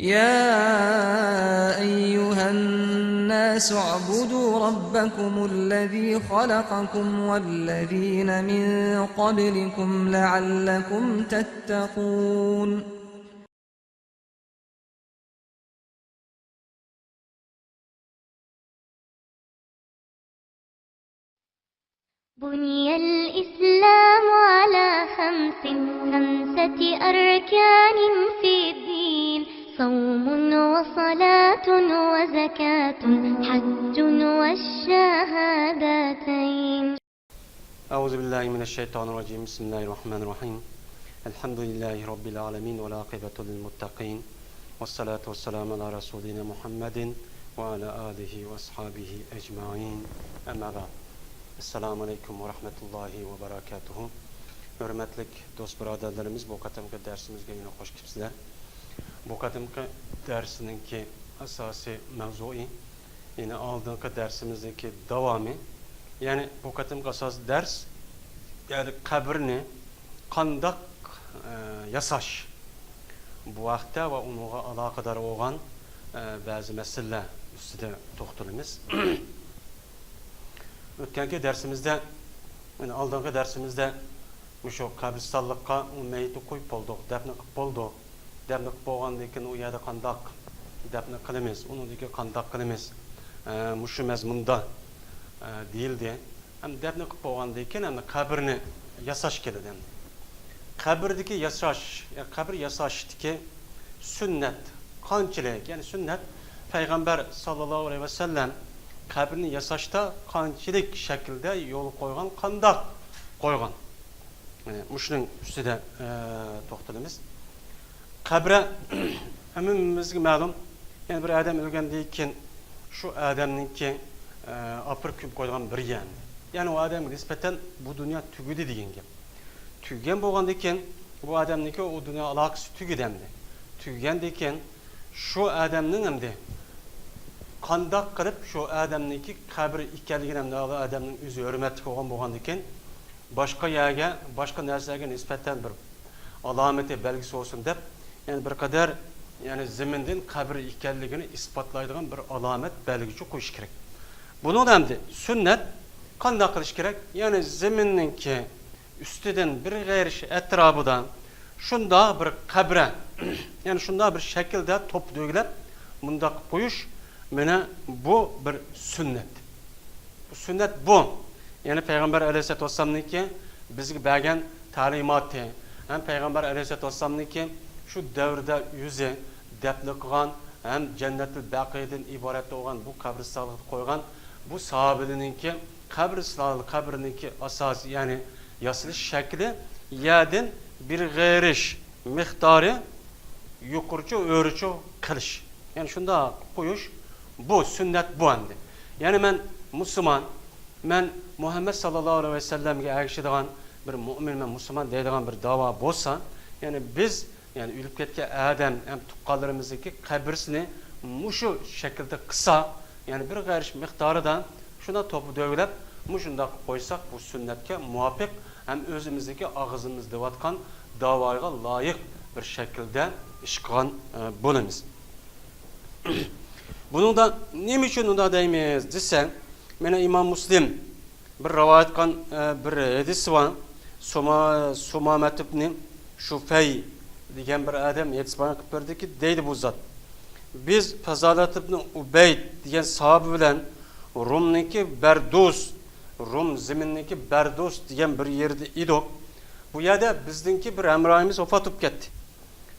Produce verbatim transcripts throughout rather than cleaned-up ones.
يا أيها الناس اعبدوا ربكم الذي خلقكم والذين من قبلكم لعلكم تتقون. بني الإسلام على خمس، خمسة أركان في الدين، صوم وصلاة وزكاة حج والشهادتين. أعوذ بالله من الشيطان الرجيم. بسم الله الرحمن الرحيم. الحمد لله رب العالمين والعاقبة للمتقين والصلاة والسلام على رسولنا محمد وعلى آله وأصحابه أجمعين. أما بعد. السلام عليكم ورحمة الله وبركاته. ھۆرمەتلىك دوست بۇرادەرلىرىمىز، بۇ قېتىمقى دەرسىمىزگە يەنە خوش كېلىپسىلەر. بۇ قېتىمقى دەرسنىڭكى ئاساسىي مەۋزۇيى، يەنى ئالدىنقى دەرسىمىزنىڭكى داۋامى. يەنى بۇ قېتىمقى ئاساسىي دەرس، يەنى قەبرىنى قانداق، ئە، ياساش، بۇ ھەقتە ۋە ئۇنىڭغا ئالاقىدار بولغان، ئە، بەزى مەسىلىلەر ئۈستىدە توختىلىمىز. ئۆتكەنكى دەرسىمىزدە، يەنى ئالدىنقى دەرسىمىزدە مۇشۇ قەبرىستانلىققا ئۇ مېيىتنى قويۇپ بولدۇق، دەپنە قىلىپ بولدۇق. دەپنە قىلىپ بولغاندىن كېيىن ئۇ يەردە قانداق دەپنە قىلىمىز، ئۇنىڭدىن كېيىن قانداق قىلىمىز، ئە، مۇشۇ مەزمۇندا، ئە، دېيىلدى. ھەم دەپنە قىلىپ بولغاندىن كېيىن ئەمدى قەبرىنى ياساش كېلىدۇ ئەمدى. قەبرىدىكى ياساش، يا قەبرە ياساشتىكى سۈننەت قانچىلىك؟ يەنى سۈننەت، پەيغەمبەر ساللاللاھۇ ئەلەيھى ۋەسەللەم قەبرىنى ياساشتا قانچىلىك شەكىلدە يول قويغان، قانداق قويغان؟ يەنى مۇشۇنىڭ ئۈستىدە، ئە، توختىلىمىز. قەبرە ھەممىمىزگە مەلۇم، يەنى بىر ئادەم ئۆلگەندىن كېيىن شۇ ئادەمنىڭكى، ئە، ئاپىرىپ كۆمۈپ قويىدىغان بىر يەر. يەنى ئۇ ئادەمگە نىسبەتەن بۇ دۇنيا تۈگىدى دېگەن گەپ. تۈگىگەن بولغاندىن كېيىن بۇ ئادەمنىڭكى ئۇ دۇنيا ئالاقىسى تۈگىدى ئەمدى. تۈگىگەندىن كېيىن شۇ ئادەمنىڭ ئەمدى قانداق قىلىپ شۇ ئادەمنىڭكى قەبرە ئىكەنلىكىنى ئەمدى ئۇ ئادەمنىڭ ئۆزى ھۆرمەتلىك بولغان بولغاندىن كېيىن باشقا يەرگە، باشقا نەرسىلەرگە نىسبەتەن بىر ئالامىتى، بەلگىسى بولسۇن دەپ، يەنى بىر قەدەر، يەنى زېمىندىن قەبرە ئىكەنلىكىنى ئىسپاتلايدىغان بىر ئالامەت، بەلگىچە قويۇش كېرەك. بۇنىڭدا ئەمدى سۈننەت قانداق قىلىش كېرەك؟ يەنى زېمىننىڭكى ئۈستىدىن بىر غېرىش ئەتراپىدا شۇنداق بىر قەبرە، يەنى شۇنداق بىر شەكىلدە توپا تۆگىلەپ، مۇنداق قويۇش، مانا بۇ بىر سۈننەت. بۇ سۈننەت بۇ. يەنى پەيغەمبەر ئەلەيھىسسالاتۇ ۋەسسالامنىڭكى بىزگە بەرگەن تەلىماتى، ھەم پەيغەمبەر ئەلەيھىسسالاتۇ ۋەسسالامنىڭكى شۇ دەۋردە ئۆزى دەپنە قىلغان ھەم جەننەتۇل بەقىدىن ئىبارەت بولغان بۇ قەبرىستانلىقتا قويغان بۇ ساھابىلىرىنىڭكى قەبرىستان، قەبرىنىڭكى ئاساسىي، يەنى ياسىلىش شەكلى يەردىن بىر غېرىش مىقدارى يۇقىرىچە، ئۆرىچە قىلىش. يەنى شۇنداق قويۇش، بۇ سۈننەت بۇ ئەمدى. يەنى مەن مۇسۇلمان، مەن مۇھەممەد ساللاللاھۇ ئەلەيھى ۋەسەللەمگە ئەگىشىدىغان بىر مۆمىن، مەن مۇسۇلمان دەيدىغان بىر داۋا بولسا، يەنى بىز، يەنى ئۆلۈپ كەتكەن ئادەم ھەم تۇغقانلىرىمىزنىڭكى قەبرىسىنى مۇشۇ شەكىلدە قىلسا، يەنى بىر غېرىش مىقدارىدا شۇنداق توپا تۆگىلەپ، مۇشۇنداق قويساق، بۇ سۈننەتكە مۇۋاپىق ھەم ئۆزىمىزنىڭكى ئاغزىمىزدا دەۋاتقان داۋاغا لايىق بىر شەكىلدە ئىش قىلغان، ئە، بولىمىز. بۇنىڭدا نېمە ئۈچۈن ئۇنداق دەيمىز دېسە، مانا ئىمام مۇسلىم بىر رىۋايەت قىلغان، ئە، بىر ھەدىسى بار. سۇما-، سۇمامەت ئىبنى شۇفەي دېگەن بىر ئادەم ھەدىس بايان قىلىپ بەردىكى، دەيدۇ بۇ زات. بىز پەزالەت ئىبنى ئۇبەيد دېگەن ساھابە بىلەن رۇمنىڭكى بەردۇس، رۇم زېمىنىنىڭكى بەردۇس دېگەن بىر يېرىدە ئىدۇق. بۇ يەردە بىزنىڭكى بىر ھەمراھىمىز ۋاپات بولۇپ كەتتى.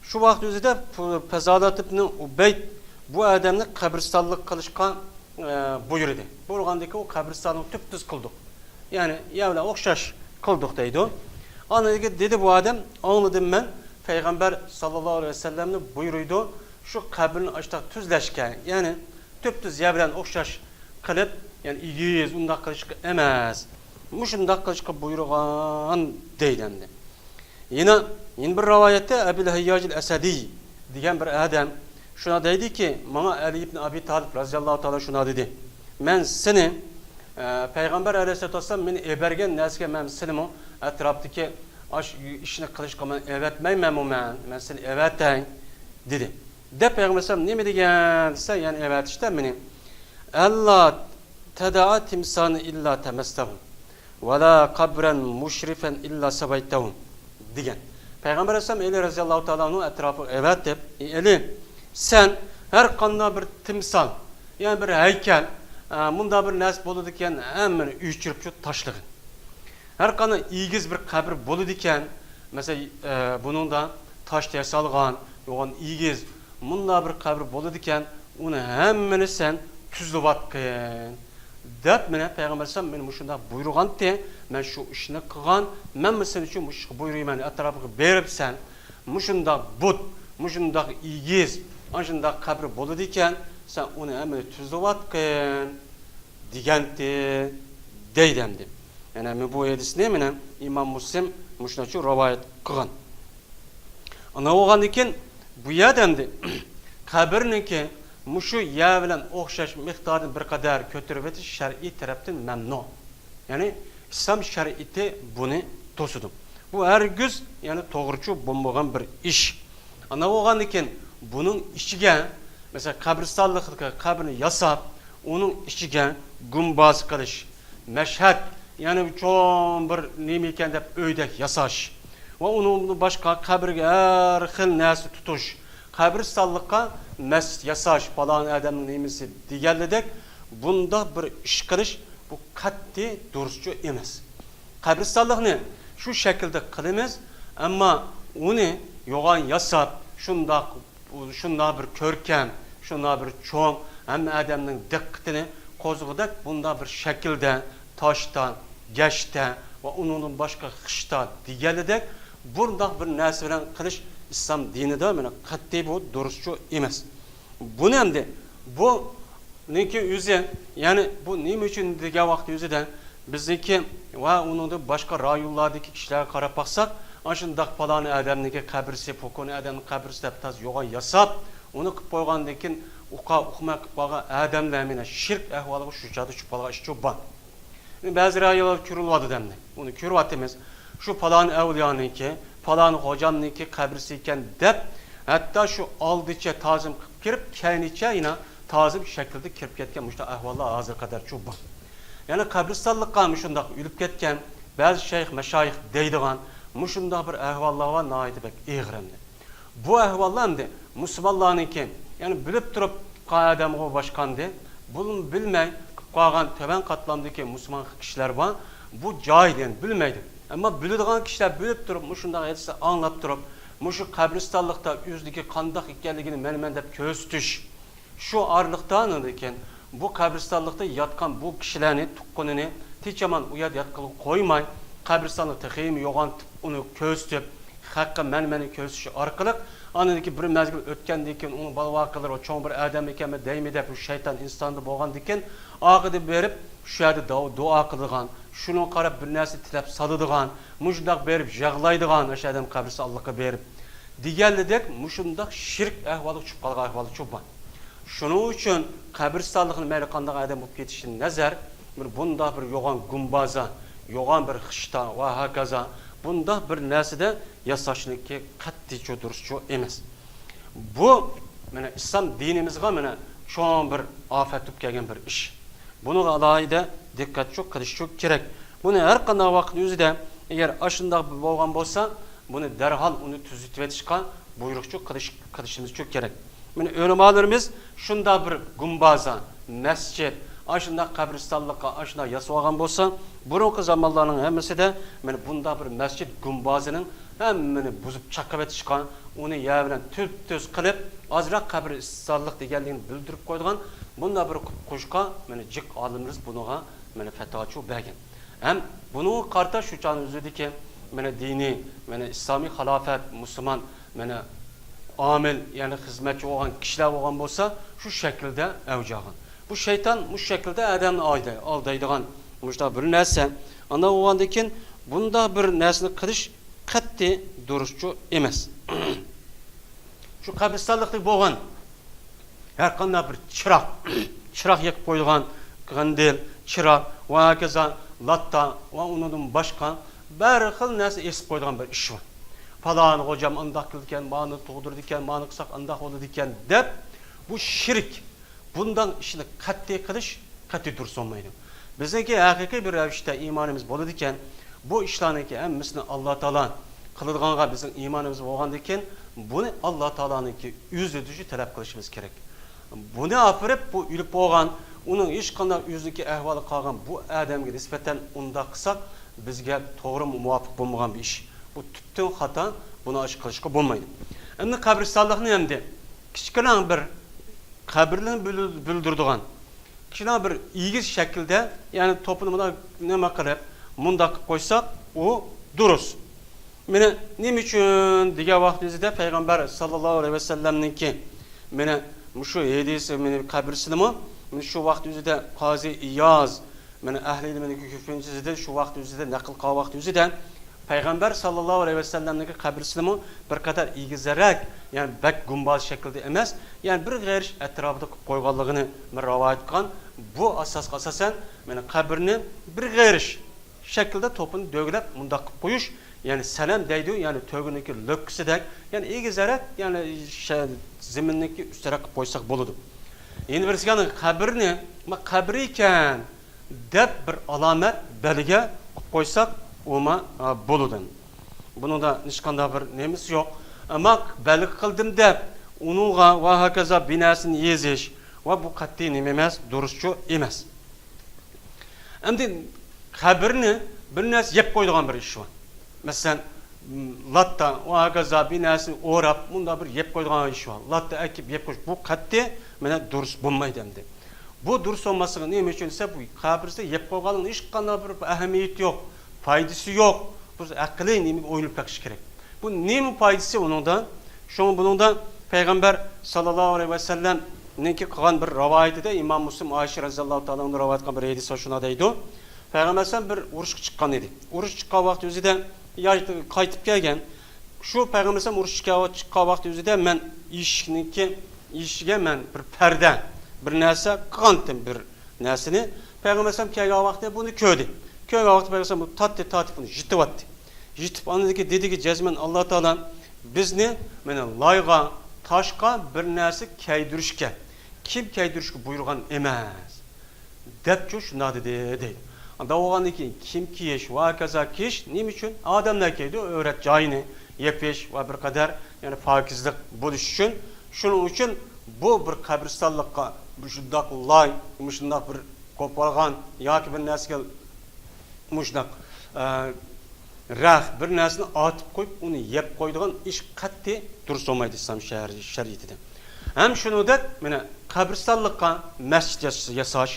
شۇ ۋاقىت ئۆزىدە پۇ-، پەزالەت ئىبنى ئۇبەيد بۇ ئادەمنى قەبرىستانلىق قىلىشقا، ئە، بۇيرۇدى. بۇيرۇغاندىن كېيىن ئۇ قەبرىستاننى تۈپتۈز قىلدۇق. يەنى يەر بىلەن ئوخشاش قىلدۇق دەيدۇ. ئاندىن كېيىن دېدى بۇ ئادەم، ئاڭلىدىم مەن، پەيغەمبەر ساللاللاھۇ ئەلەيھى ۋەسەللەمنى بۇيرۇيدۇ، شۇ قەبرىنى ئاشتاق تۈزلەشكە، يەنى تۈپتۈز يەر بىلەن ئوخشاش قىلىپ، يەنى ئېگىز ئۇنداق قىلىشقا ئەمەس، مۇشۇنداق قىلىشقا بۇيرۇغان دەيدۇ ئەمدى. يەنە، يەنە بىر رىۋايەتتە ئەبۇل ھەيياجىل ئەسەدىي دېگەن بىر ئادەم شۇنداق دەيدىكى، ماڭا ئەلى ئىبن ئەبى تالىپ رەزىياللاھۇ تائالا شۇنداق دېدى، مەن سېنى، ئە، پەيغەمبەر ئەلەيھىسسالاتۇ ۋەسسالام مېنى ئەۋەتكەن نەرسىگە مەن سېنىمۇ ئەتراپتىكى ئاش ئىشنى قىلىشقا مەن ئەۋەتمەيمەنمۇ مەن؟ مەن سېنى ئەۋەتەي، دېدى. دەپ پەيغەمبەر ئەلەيھىسسالام نېمە دېگەن دېسە، يەنى ئەۋەتىشتە مېنى، «ئەللا تەدەئە تىمسالەن ئىللا تەمەستەھۇ، ۋەلا قەبرەن مۇشرىفەن ئىللا سەۋەيتەھۇ» دېگەن. پەيغەمبەر ئەلەيھىسسالام ئەلى رەزىياللاھۇ تائالا ئەنھۇ ئەتراپىغا ئەۋەتىپ، «ئەي ئەلى، سەن ھەر قانداق بىر تىمسال، يەنى بىر ھەيكەل، ئە، مۇنداق بىر نەرسە بولىدىكەن، ھەممىنى ئۆچۈرۈپ شۇ تاشلىغىن. ھەر قانداق ئېگىز بىر قەبرە بولىدىكەن، مەسىلەن، ئە، بۇنىڭدا تاشتا ياسالغان، يوغان ئېگىز، مۇنداق بىر قەبرە بولىدىكەن، ئۇنى ھەممىنى سەن تۈزلىۋاتقىن» دەپ، مانا پەيغەمبەر ئەلەيھىسسالام مېنى مۇشۇنداق بۇيرۇغانتى، مەن شۇ ئىشنى قىلغان، مەنمۇ سېنى شۇ ئىشقا بۇيرۇيمەن، ئەتراپىغا بېرىپ سەن مۇشۇنداق بۇت، مۇشۇنداق ئېگىز، ئاشۇنداق قەبرە بولىدىكەن، سەن ئۇنى ھەممىنى تۈزلىۋاتقىن دېگەنتى دەيدۇ ئەمدى. يەنى بۇ ھەدىسنى مانا ئىمام مۇسلىم مۇشۇنىڭ ئۈچۈن رىۋايەت قىلغان. ئانداق بولغاندىن كېيىن بۇ يەردە ئەمدى قەبرىنىڭكى مۇشۇ يەر بىلەن ئوخشاش مىقداردىن بىر قەدەر كۆتۈرۈۋېتىش شەرئىي تەرەپتىن مەمنۇ. يەنى ئىسلام شەرىئىتى بۇنى توسىدۇ. بۇ ھەرگىز، يەنى، توغرىچۇ بولمىغان بىر ئىش. ئانداق بولغاندىن كېيىن بۇنىڭ ئىچىگە، مەسىلەن، قەبرىستانلىققا قەبرىنى ياساپ، ئۇنىڭ ئىچىگە گۇمباز قىلىش، مەشھەد، يەنى چوڭ بىر نېمە ئىكەن دەپ ئۆيدەك ياساش ۋە ئۇنىڭدىن باشقا قەبرىگە ھەر خىل نەرسە تۇتۇش، قەبرىستانلىققا مەسچىت ياساش، پالان ئادەمنىڭ نېمىسى دېگەنلىدەك، بۇنداق بىر ئىش قىلىش، بۇ قەتئىي دۇرۇسچۇ ئەمەس. قەبرىستانلىقنى شۇ شەكىلدە قىلىمىز، ئەمما ئۇنى يوغان ياساپ، شۇنداق، شۇنداق بىر كۆركەم، شۇنداق بىر چوڭ، ھەممە ئادەمنىڭ دىققىتىنى قوزغىغۇدەك بۇنداق بىر شەكىلدە، تاشتا، گەشتە ۋە ئۇنىڭدىن باشقا خىشتا دېگەنلىدەك، بۇنداق بىر نەرسە بىلەن قىلىش ئىسلام دىنىدا، مانا، قەتئىي بۇ دۇرۇسچۇ ئەمەس. بۇنى ئەمدى بۇنىڭكى ئۆزى، يەنى بۇ نېمە ئۈچۈن دېگەن ۋاقىت ئۆزىدە بىزنىڭكى ۋە ئۇنىڭدىن باشقا رايونلاردىكى كىشىلەرگە قاراپ باقساق، ئاشۇنداق پالان ئادەمنىڭكى قەبرىسى، پوكون ئادەمنىڭ قەبرىسى دەپ تازا يوغان ياساپ، ئۇنى قىلىپ قويغاندىن كېيىن ئۇقا ئۇقماي قىلىپ قالغان ئادەملەر مانا شىرك ئەھۋالىغا شۇ چاغدا چۈشۈپ قالغان ئىشچۇ بار. بەزى رايونلاردا كۆرۈلۈۋاتىدۇ ئەمدى. ئۇنى كۆرۈۋاتىمىز. شۇ پالان ئەۋلىيانىڭكى، پالان خوجامنىڭكى قەبرىسى ئىكەن دەپ، ھەتتا شۇ ئالدىچە تازىم قىلىپ كىرىپ، كەينىچە يەنە تازىم شەكلىدە كىرىپ كەتكەن مۇشۇنداق ئەھۋاللار ھازىرغا قەدەرچۇ بار. يەنى قەبرىستانلىققا مۇشۇنداق ئۆلۈپ كەتكەن بەزى شەيخ، مەشايىخ دەيدىغان مۇشۇنداق بىر ئەھۋاللار بار، ناھايىتى بەك ئېغىر ئەمدى. بۇ ئەھۋاللار ئەمدى مۇسۇلمانلارنىڭكى، يەنى بىلىپ تۇرۇپ قىلغان ئادەمغۇ باشقاندى، بۇنى بىلمەي قىلىپ قالغان تۆۋەن قاتلامدىكى مۇسۇلمان كىشىلەر بار. بۇ جاھىل، يەنى بىلمەيدۇ. ئەمما بىلىدىغان كىشىلەر بىلىپ تۇرۇپ، مۇشۇنداق ھەدىسنى ئاڭلاپ تۇرۇپ، مۇشۇ قەبرىستانلىقتا ئۆزىنىڭكى قانداق ئىكەنلىكىنى مەن، مەن دەپ كۆرسىتىش. شۇ ئارىلىقتا ئاندىن كېيىن بۇ قەبرىستانلىقتا ياتقان بۇ كىشىلەرنى، تۇغقىنىنى تېچەمان ئۇ يەردە ياتقىلىغا قويماي، قەبرىستانلىقنى تېخىمۇ يوغانتىپ، ئۇنى كۆرسىتىپ، خەققە مەنمەنى كۆرسىتىش ئارقىلىق، ئاندىن كېيىن بىر مەزگىل ئۆتكەندىن كېيىن، ئۇنىڭ بالا-ۋاقىلىرى چوڭ بىر ئادەم ئىكەنمەن دەيمەن دەپ، شۇ شەيتان ئىنساندا بولغاندىن كېيىن، ئاخىرىدا بېرىپ شۇ يەردە دۇ-، دۇئا قىلىدىغان، شۇنىڭغا قاراپ بىر نەرسە تىلەپ سالىدىغان، مۇشۇنداق بېرىپ يىغلايدىغان، ئاشۇ ئادەم قەبرىستانلىققا بېرىپ دېگەنلىدەك، مۇشۇنداق شىرك ئەھۋالغا چۈشۈپ قالغان ئەھۋالچۇ بار. شۇنىڭ ئۈچۈن قەبرىستانلىقنى مەيلى قانداق ئادەم بولۇپ كېتىشىدىن نەزەر، بىر بۇنداق بىر يوغان گۇمبازا، يوغان بىر خىشتا ۋە ھاكازا، بۇنداق بىر نەرسىدە ياساشنىڭكى قەتئىيچۇ دۇرۇسچۇ ئەمەس. بۇ، مانا، ئىسلام دىنىمىزغا، مانا، چوڭ بىر ئاپەت بولۇپ كەلگەن بىر ئىش. بۇنىڭغا ئالاھىدە دىققەتچۇ قىلىشچۇ كېرەك. بۇنى ھەر قانداق ۋاقىت ئۆزىدە، ئەگەر ئاشۇنداق بولغان بولسا، بۇنى دەرھال ئۇنى تۈزىتىۋېتىشقا بۇيرۇقچۇ قىلىش، قىلىشىمىزچۇ كېرەك. مانا، ئۆلىمالىرىمىز شۇنداق بىر گۇمبازا، مەسچىت، ئاشۇنداق قەبرىستانلىققا ئاشۇنداق ياسىۋالغان بولسا، بۇرۇنقى زامانلارنىڭ ھەممىسىدە، مانا، بۇنداق بىر مەسچىت گۇمبازىنىڭ ھەممىنى بۇزۇپ چاقىۋېتىشقا، ئۇنى يەر بىلەن تۈپتۈز قىلىپ، ئازراق قەبرىستانلىق دېگەنلىكىنى بىلدۈرۈپ قويىدىغان بۇنداق بىر قۇرۇپ قويۇشقا، مانا، جىق ئالىملىرىمىز بۇنىڭغا، مانا، پەتىۋاچۇ بەرگەن. ھەم بۇنىڭغا قارىتا شۇ چاغنىڭ ئۆزىدىكى، مانا، دىنىي، مانا، ئىسلامىي خىلاپەت، مۇسۇلمان، مانا، ئامىل، يەنى خىزمەتچى بولغان كىشىلەر بولغان بولسا، شۇ شەكىلدە ئەۋج ئالغان. بۇ شەيتان مۇشۇ شەكىلدە ئادەمنى ئالداي-، ئالدايدىغان مۇشۇنداق بىر نەرسە. ئانداق بولغاندىن كېيىن بۇنداق بىر نەرسىنى قىلىش قەتئىي دۇرۇسچۇ ئەمەس. شۇ قەبرىستانلىقتا بولغان ھەر قانداق بىر چىراغ، چىراغ يېقىپ قويىدىغان قەندىل، چىراغ ۋە ھاكازا لاتا ۋە ئۇنىڭدىن باشقا بىر خىل نەرسە ئېسىپ قويىدىغان بىر ئىش بار. پالان خوجام ئانداق قىلىدىكەن، مانى تۇغدۇرىدىكەن، مانى قىلساق ئانداق بولىدىكەن دەپ، بۇ شىرك، بۇنداق ئىشنى قەتئىي قىلىش قەتئىي دۇرۇس بولمايدۇ. بىزنىڭكى ھەقىقىي بىر رەۋىشتە ئىمانىمىز بولىدىكەن، بۇ ئىشلارنىڭكى ھەممىسىنى ئاللا تائالا قىلىدىغانغا بىزنىڭ ئىمانىمىز بولغاندىكىن، بۇنى ئاللا تائالانىڭكى ئۆزىدىن تەلەپ قىلىشىمىز كېرەك. بۇنى ئاپىرىپ، بۇ ئۆلۈپ بولغان، ئۇنىڭ ھېچقانداق ئۆزىنىڭكى ئەھۋالى قالغان بۇ ئادەمگە نىسبەتەن ئۇنداق قىلساق، بىزگە توغرا مۇۋاپىق بولمىغان بىر ئىش. بۇ تۈپتىن خاتا، بۇنى ئاشۇ قىلىشقا بولمايدۇ. ئەمدى قەبرىستانلىقنى ئەمدى كىچىككىنە بىر قەبرىلەرنى بىل-، بىلدۈرىدىغان، كىچىككىنە بىر ئېگىز شەكىلدە، يەنى توپىنى مۇنداق نېمە قىلىپ، مۇنداق قىلىپ قويساق، ئۇ دۇرۇس. مانا نېمە ئۈچۈن دېگەن ۋاقتىمىزدا پەيغەمبەر ساللاللاھۇ ئەلەيھى ۋەسەللەمنىڭكى مانا مۇشۇ ھەدىسى، مانا قەبرىسىنىمۇ مانا شۇ ۋاقىت ئۆزىدە قازى ئىياز، مانا ئەھلى ئىلمىنىڭكى كۆپىنچىسىدە شۇ ۋاقىت ئۆزىدە نەقىل قىلغان ۋاقىت ئۆزىدە پەيغەمبەر ساللاللاھۇ ئەلەيھى ۋەسەللەمنىڭكى قەبرىسىنىمۇ بىر قەدەر ئېگىزرەك، يەنى بەك گۇمباز شەكلىدە ئەمەس، يەنى بىر غېرىش ئەتراپىدا قىلىپ قويغانلىقىنى مانا رىۋايەت قىلغان. بۇ ئاساسقا ئاساسەن مانا قەبرىنى بىر غېرىش شەكىلدە توپىنى دۆگىلەپ مۇنداق قىلىپ قويۇش، يەنى سەنەم دەيدۇ، يەنى تۆگىنىڭكى لۆككىسىدەك، يەنى ئېگىزرەك، يەنى شە-، زېمىننىڭكى ئۈستىرەك قىلىپ قويساق بولىدۇ. يەنە بىرسى، يەنى قەبرىنى، ما قەبرە ئىكەن دەپ بىر ئالامەت، بەلگە قىلىپ قويساق ئۇما، ئا، بولىدۇ. بۇنىڭدا ھېچقانداق بىر نېمىسى يوق. ئەمما بەلگە قىلدىم دەپ ئۇنىڭغا ۋە ھاكازا بىناسىنى يېزىش ۋە بۇ قەتئىي نېمە ئەمەس، دۇرۇسچۇ ئەمەس. ئەمدى قەبرىنى بىر نەرسە يەپ قويىدىغان بىر ئىش بار. مەسىلەن، لاتا ۋە ھاكازا بىر نەرسىنى ئوراپ، مۇنداق بىر يەپ قويىدىغان ئىش بار. لاتا ئەكىپ يەپ قويۇش، بۇ قەتئىي مانا دۇرۇس بولمايدۇ ئەمدى. بۇ دۇرۇس بولماسلىقى نېمە ئۈچۈن دېسە، بۇ قەبرىسىدە يەپ قويغاننىڭ ھېچقانداق بىر ئەھمىيىتى يوق، پايدىسى يوق. بۇ ئەقلىي نېمىگە ئويلىنىپ بېقىش كېرەك. بۇ نېمە پايدىسى ئۇنىڭدا؟ شۇڭا بۇنىڭدا پەيغەمبەر ساللاللاھۇ ئەلەيھى ۋەسەللەمنىڭكى قىلغان بىر رىۋايىتىدە ئىمام مۇسلىم ئائىشە رەزىياللاھۇ تائالا ئانھا رىۋايەت قىلغان بىر ھەدىس بار، شۇنداق دەيدۇ. پەيغەمبەر ئەلەيھىسسالام بىر ئۇرۇشقا چىققان ئىدى. ئۇرۇشقا چىققان ۋاقتى ئۆزىدە يا قايتىپ كەلگەن. شۇ پەيغەمبەر ئەلەيھىسسالام ئۇرۇشقا چىققان ۋاقتى ئۆزىدە مەن ئىشىكنىڭكى، ئىشىكىگە مەن بىر پەردە، بىر نەرسە قىلغانتىم، بىر نەرسىنى. پەيغەمبەر ئەلەيھىسسالام كەلگەن ۋاقتىدا بۇنى كۆردى. كۆرگەن ۋاقتىدا پەيغەمبەر ئەلەيھىسسالام بۇنى تارتتى، تارتىپ بۇنى يىتىۋەتتى. يىتىپ ئاندىن كېيىن دېدىكى، جەزمەن ئاللا تائالا بىزنى مانا لايغا، تاشقا بىر نەرسە كىيدۈرۈشكە، كىيىم كىيدۈرۈشكە بۇيرۇغان ئەمەس، دەپچۇ شۇنداق دېدى، دەيدۇ. ئانداق بولغاندىن كېيىن كىيىم كىيىش ۋە ھاكازا كىيىش نېمە ئۈچۈن؟ ئادەملەر كىيىدۇ، ئۆرەت جايىنى يېپىش ۋە بىر قەدەر، يەنى پاكىزلىق بولۇش ئۈچۈن. شۇنىڭ ئۈچۈن بۇ بىر قەبرىستانلىققا مۇشۇنداق لاي، مۇشۇنداق بىر قوپالغان ياكى بىر نەرسىگە مۇشۇنداق، ئە، رەخ بىر نەرسىنى ئارتىپ قويۇپ، ئۇنى يەپ قويىدىغان ئىش قەتئىي دۇرۇس بولمايدۇ ئىسلام شەرى-، شەرىئىتىدە. ھەم شۇنىڭدەك، مانا، قەبرىستانلىققا مەسچىت ياس-، ياساش،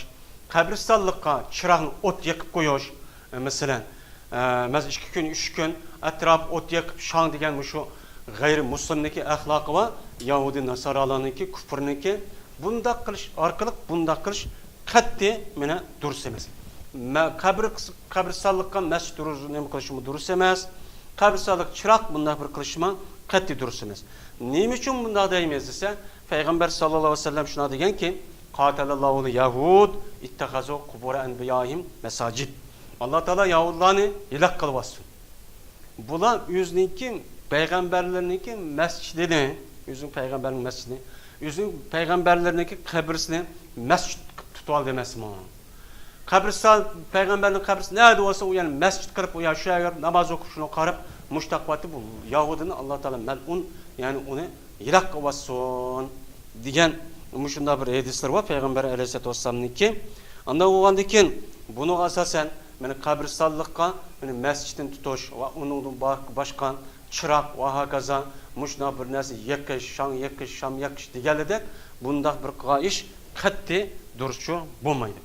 قەبرىستانلىققا چىراغنى ئوت يېقىپ قويۇش، ئە، مەسىلەن، ئە، مەسىلەن، ئىككى كۈن، ئۈچ كۈن ئەتراپ ئوت يېقىپ شاڭ دېگەن مۇشۇ غەيرىي مۇسلىمنىڭكى ئەخلاقى بار، يەھۇدىي ناسارالارنىڭكى، كۇپۇرنىڭكى، بۇنداق قىلىش ئارقىلىق بۇنداق قىلىش قەتئىي مانا دۇرۇس ئەمەس. مە-، قەبرە-، قەبرىستانلىققا مەسچىت دۇرۇس، نېمە قىلىشمۇ دۇرۇس ئەمەس. قەبرىستانلىق چىراغ بۇنداق بىر قىلىشمۇ قەتئىي دۇرۇس ئەمەس. نېمە ئۈچۈن بۇنداق دەيمىز دېسە، پەيغەمبەر ساللاللاھۇ ئەلەيھى ۋەسەللەم شۇنداق دېگەنكى، قاتەلەللاھۇل يەھۇد ئىتتەخەزۇ قۇبۇرە ئەنبىيائىھىم مەساجىد. ئاللا تائالا يەھۇدلارنى ھېلاك قىلىۋاتسۇن. بۇلار ئۆزىنىڭكى پەيغەمبەرلىرىنىڭكى مەسچىتىنى، ئۆزىنىڭ پەيغەمبەرلىرىنىڭ مەسچىتىنى، ئۆزىنىڭ پەيغەمبەرلىرىنىڭكى قەبرىسىنى مەسچىت قىلىپ تۇتۇۋالدى ئەمەسمۇ؟ قەبرىستان، پەيغەمبەرنىڭ قەبرىسى نەدە بولسا، ئۇ يەنى مەسچىت قىلىپ، ئۇ يەر، شۇ يەرگە ناماز ئوقۇپ، شۇنى قاراپ، مۇشۇنداق قىلىۋاتتى. بۇ يەھۇدىينى ئاللا تائالا مەلئۇن، يەنى ئۇنى ھېلاك قىلىۋاتسۇن دېگەن مۇشۇنداق بىر ھەدىسلىرى بار پەيغەمبەر ئەلەيھىسسالاتۇ ۋەسسالامنىڭكى. ئانداق بولغاندىن كېيىن بۇنىڭغا ئاساسەن، مانا قەبرىستانلىققا، مانا مەسچىتنى تۇتۇش ۋە ئۇنىڭدىن با-، باشقا چىراغ ۋە ھاكازا مۇشۇنداق بىر نەرسە يېقىش، شاڭ يېقىش، شام يېقىش دېگەنلىدەك بۇنداق بىر قىلغان ئىش قەتئىي دۇرۇسچۇ بولمايدۇ.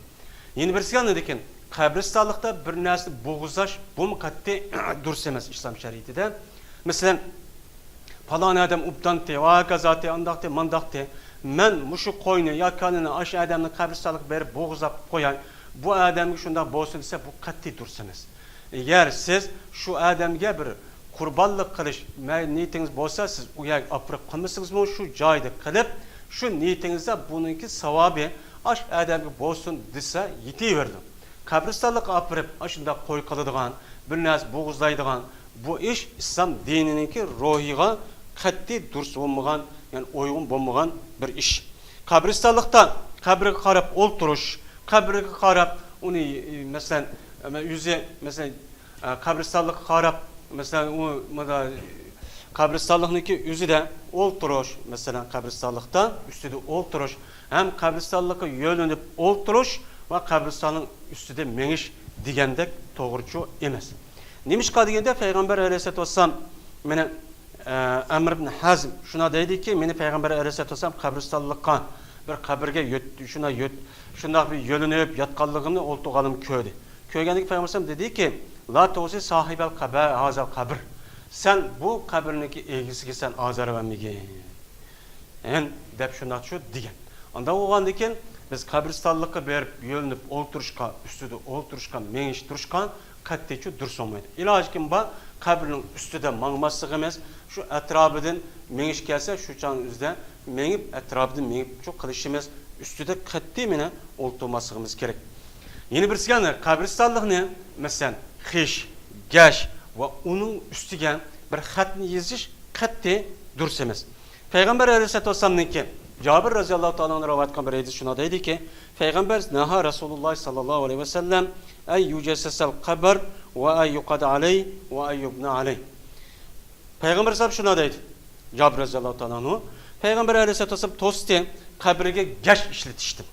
يەنە بىرسى، ئاندىن كېيىن قەبرىستانلىقتا بىر نەرسىنى بوغۇزلاش، بۇمۇ قەتئىي دۇرۇس ئەمەس ئىسلام شەرىئىتىدە. مەسىلەن، پالان ئادەم ئوبدانتى، ۋە ھاكازاتى، ئانداقتى، مانداقتى. مەن مۇشۇ قوينى يا كانىنى ئاشۇ ئادەمنىڭ قەبرىستانلىقىغا بېرىپ بوغۇزلاپ قوياي، بۇ ئادەمگە شۇنداق بولسۇن دېسە، بۇ قەتئىي دۇرۇس ئەمەس. ئەگەر سىز شۇ ئادەمگە بىر قۇربانلىق قىلىش مە-، نىيىتىڭىز بولسا، سىز ئۇ يەرگە ئاپىرىپ قىلمىسىڭىزمۇ، شۇ جايدا قىلىپ، شۇ نىيىتىڭىزدە بۇنىڭكى ساۋابى ئاشۇ ئادەمگە بولسۇن دېسە، يېتىۋېرىدۇ. قەبرىستانلىققا ئاپىرىپ، ئاشۇنداق قوي قىلىدىغان، بىر نەرسە بوغۇزلايدىغان، بۇ ئىش ئىسلام دىنىنىڭكى روھىغا قەتئىي دۇرۇس بولمىغان، يەنى ئۇيغۇن بولمىغان بىر ئىش. قەبرىستانلىقتا قەبرىگە قاراپ ئولتۇرۇش، قەبرىگە قاراپ ئۇنى، مەسىلەن، ئۆزى، مەسىلەن، قەبرىستانلىققا قاراپ، مەسىلەن، ئۇ مۇندا قەبرىستانلىقنىڭكى ئۆزىدە ئولتۇرۇش، مەسىلەن، قەبرىستانلىقتا ئۈستىدە ئولتۇرۇش ھەم قەبرىستانلىققا يۆلىنىپ ئولتۇرۇش ۋە قەبرىستاننىڭ ئۈستىدە مېڭىش دېگەندەك توغرىچۇ ئەمەس. نېمىشقا دېگەندە، پەيغەمبەر ئەلەيھىسسالاتۇ ۋەسسالام مېنى، ئە، ئەمر ئىبن ھەزم شۇنداق دەيدىكى، مېنى پەيغەمبەر ئەلەيھىسسالاتۇ ۋەسسالام قەبرىستانلىققا بىر قەبرىگە يۆت-، شۇنداق يۆت-، شۇنداق بىر يۆلىنىپ ياتقانلىقىمنى، ئولتۇرغانلىقىمنى كۆردى. كۆرگەندىكى پەيغەمبەر ئەلەيھىسسالام دېدىكى، لا تۇزى ساھىبەل قەبە ھازەل قەبر. سەن بۇ قەبرىنىڭكى ئىگىسىگە سەن ئازار بەرمىگىن. ھەن دەپ شۇنداقچۇ دېگەن. ئانداق بولغاندىكىن بىز قەبرىستانلىققا بېرىپ يۆلىنىپ ئولتۇرۇشقا، ئۈستىدە ئولتۇرۇشقا، مېڭىشتۇرۇشقا قەتئىيچۇ دۇرۇس بولمايدۇ. ئىلاجى كىم بار، قەبرىنىڭ ئۈستىدە ماڭماسلىقىمىز، شۇ ئەتراپىدىن مېڭىش كەلسە، شۇ چاغنىڭ ئۆزىدە مېڭىپ، ئەتراپىدىن مېڭىپچۇ قىلىشىمىز، ئۈستىدە قەتئىي مېنى ئولتۇرماسلىقىمىز كېرەك. يەنە بىرسىگە، قەبرىستانلىقنى، مەسىلەن، خىش، گەش ۋە ئۇنىڭ ئۈستىگە بىر خەتنى يېزىش قەتئىي دۇرۇس ئەمەس. پەيغەمبەر ئەلەيھىسسالاتۇ ۋەسسالامنىڭكى، جابىر رەزىياللاھۇ تائالا ئەنھۇ رىۋايەت قىلغان بىر ھەدىس شۇنداق دەيدىكى، پەيغەمبەر نەھا رەسۇلۇللاھ ساللاللاھۇ ئەلەيھى ۋەسەللەم ئەن يۇجەسسەسەل قەبر ۋە ئەن يۇقئەدە ئەلەيھ ۋە ئەن يۇبنە ئەلەيھ. پەيغەمبەر ئەلەيھىسسالام شۇنداق دەيدۇ، جابىر رەزىياللاھۇ تائالا ئەنھۇ، پەيغەمبەر ئەلەيھىسسالاتۇ ۋەسسالام توستى، قەبرىگە گەش ئىشلىتىشتىن.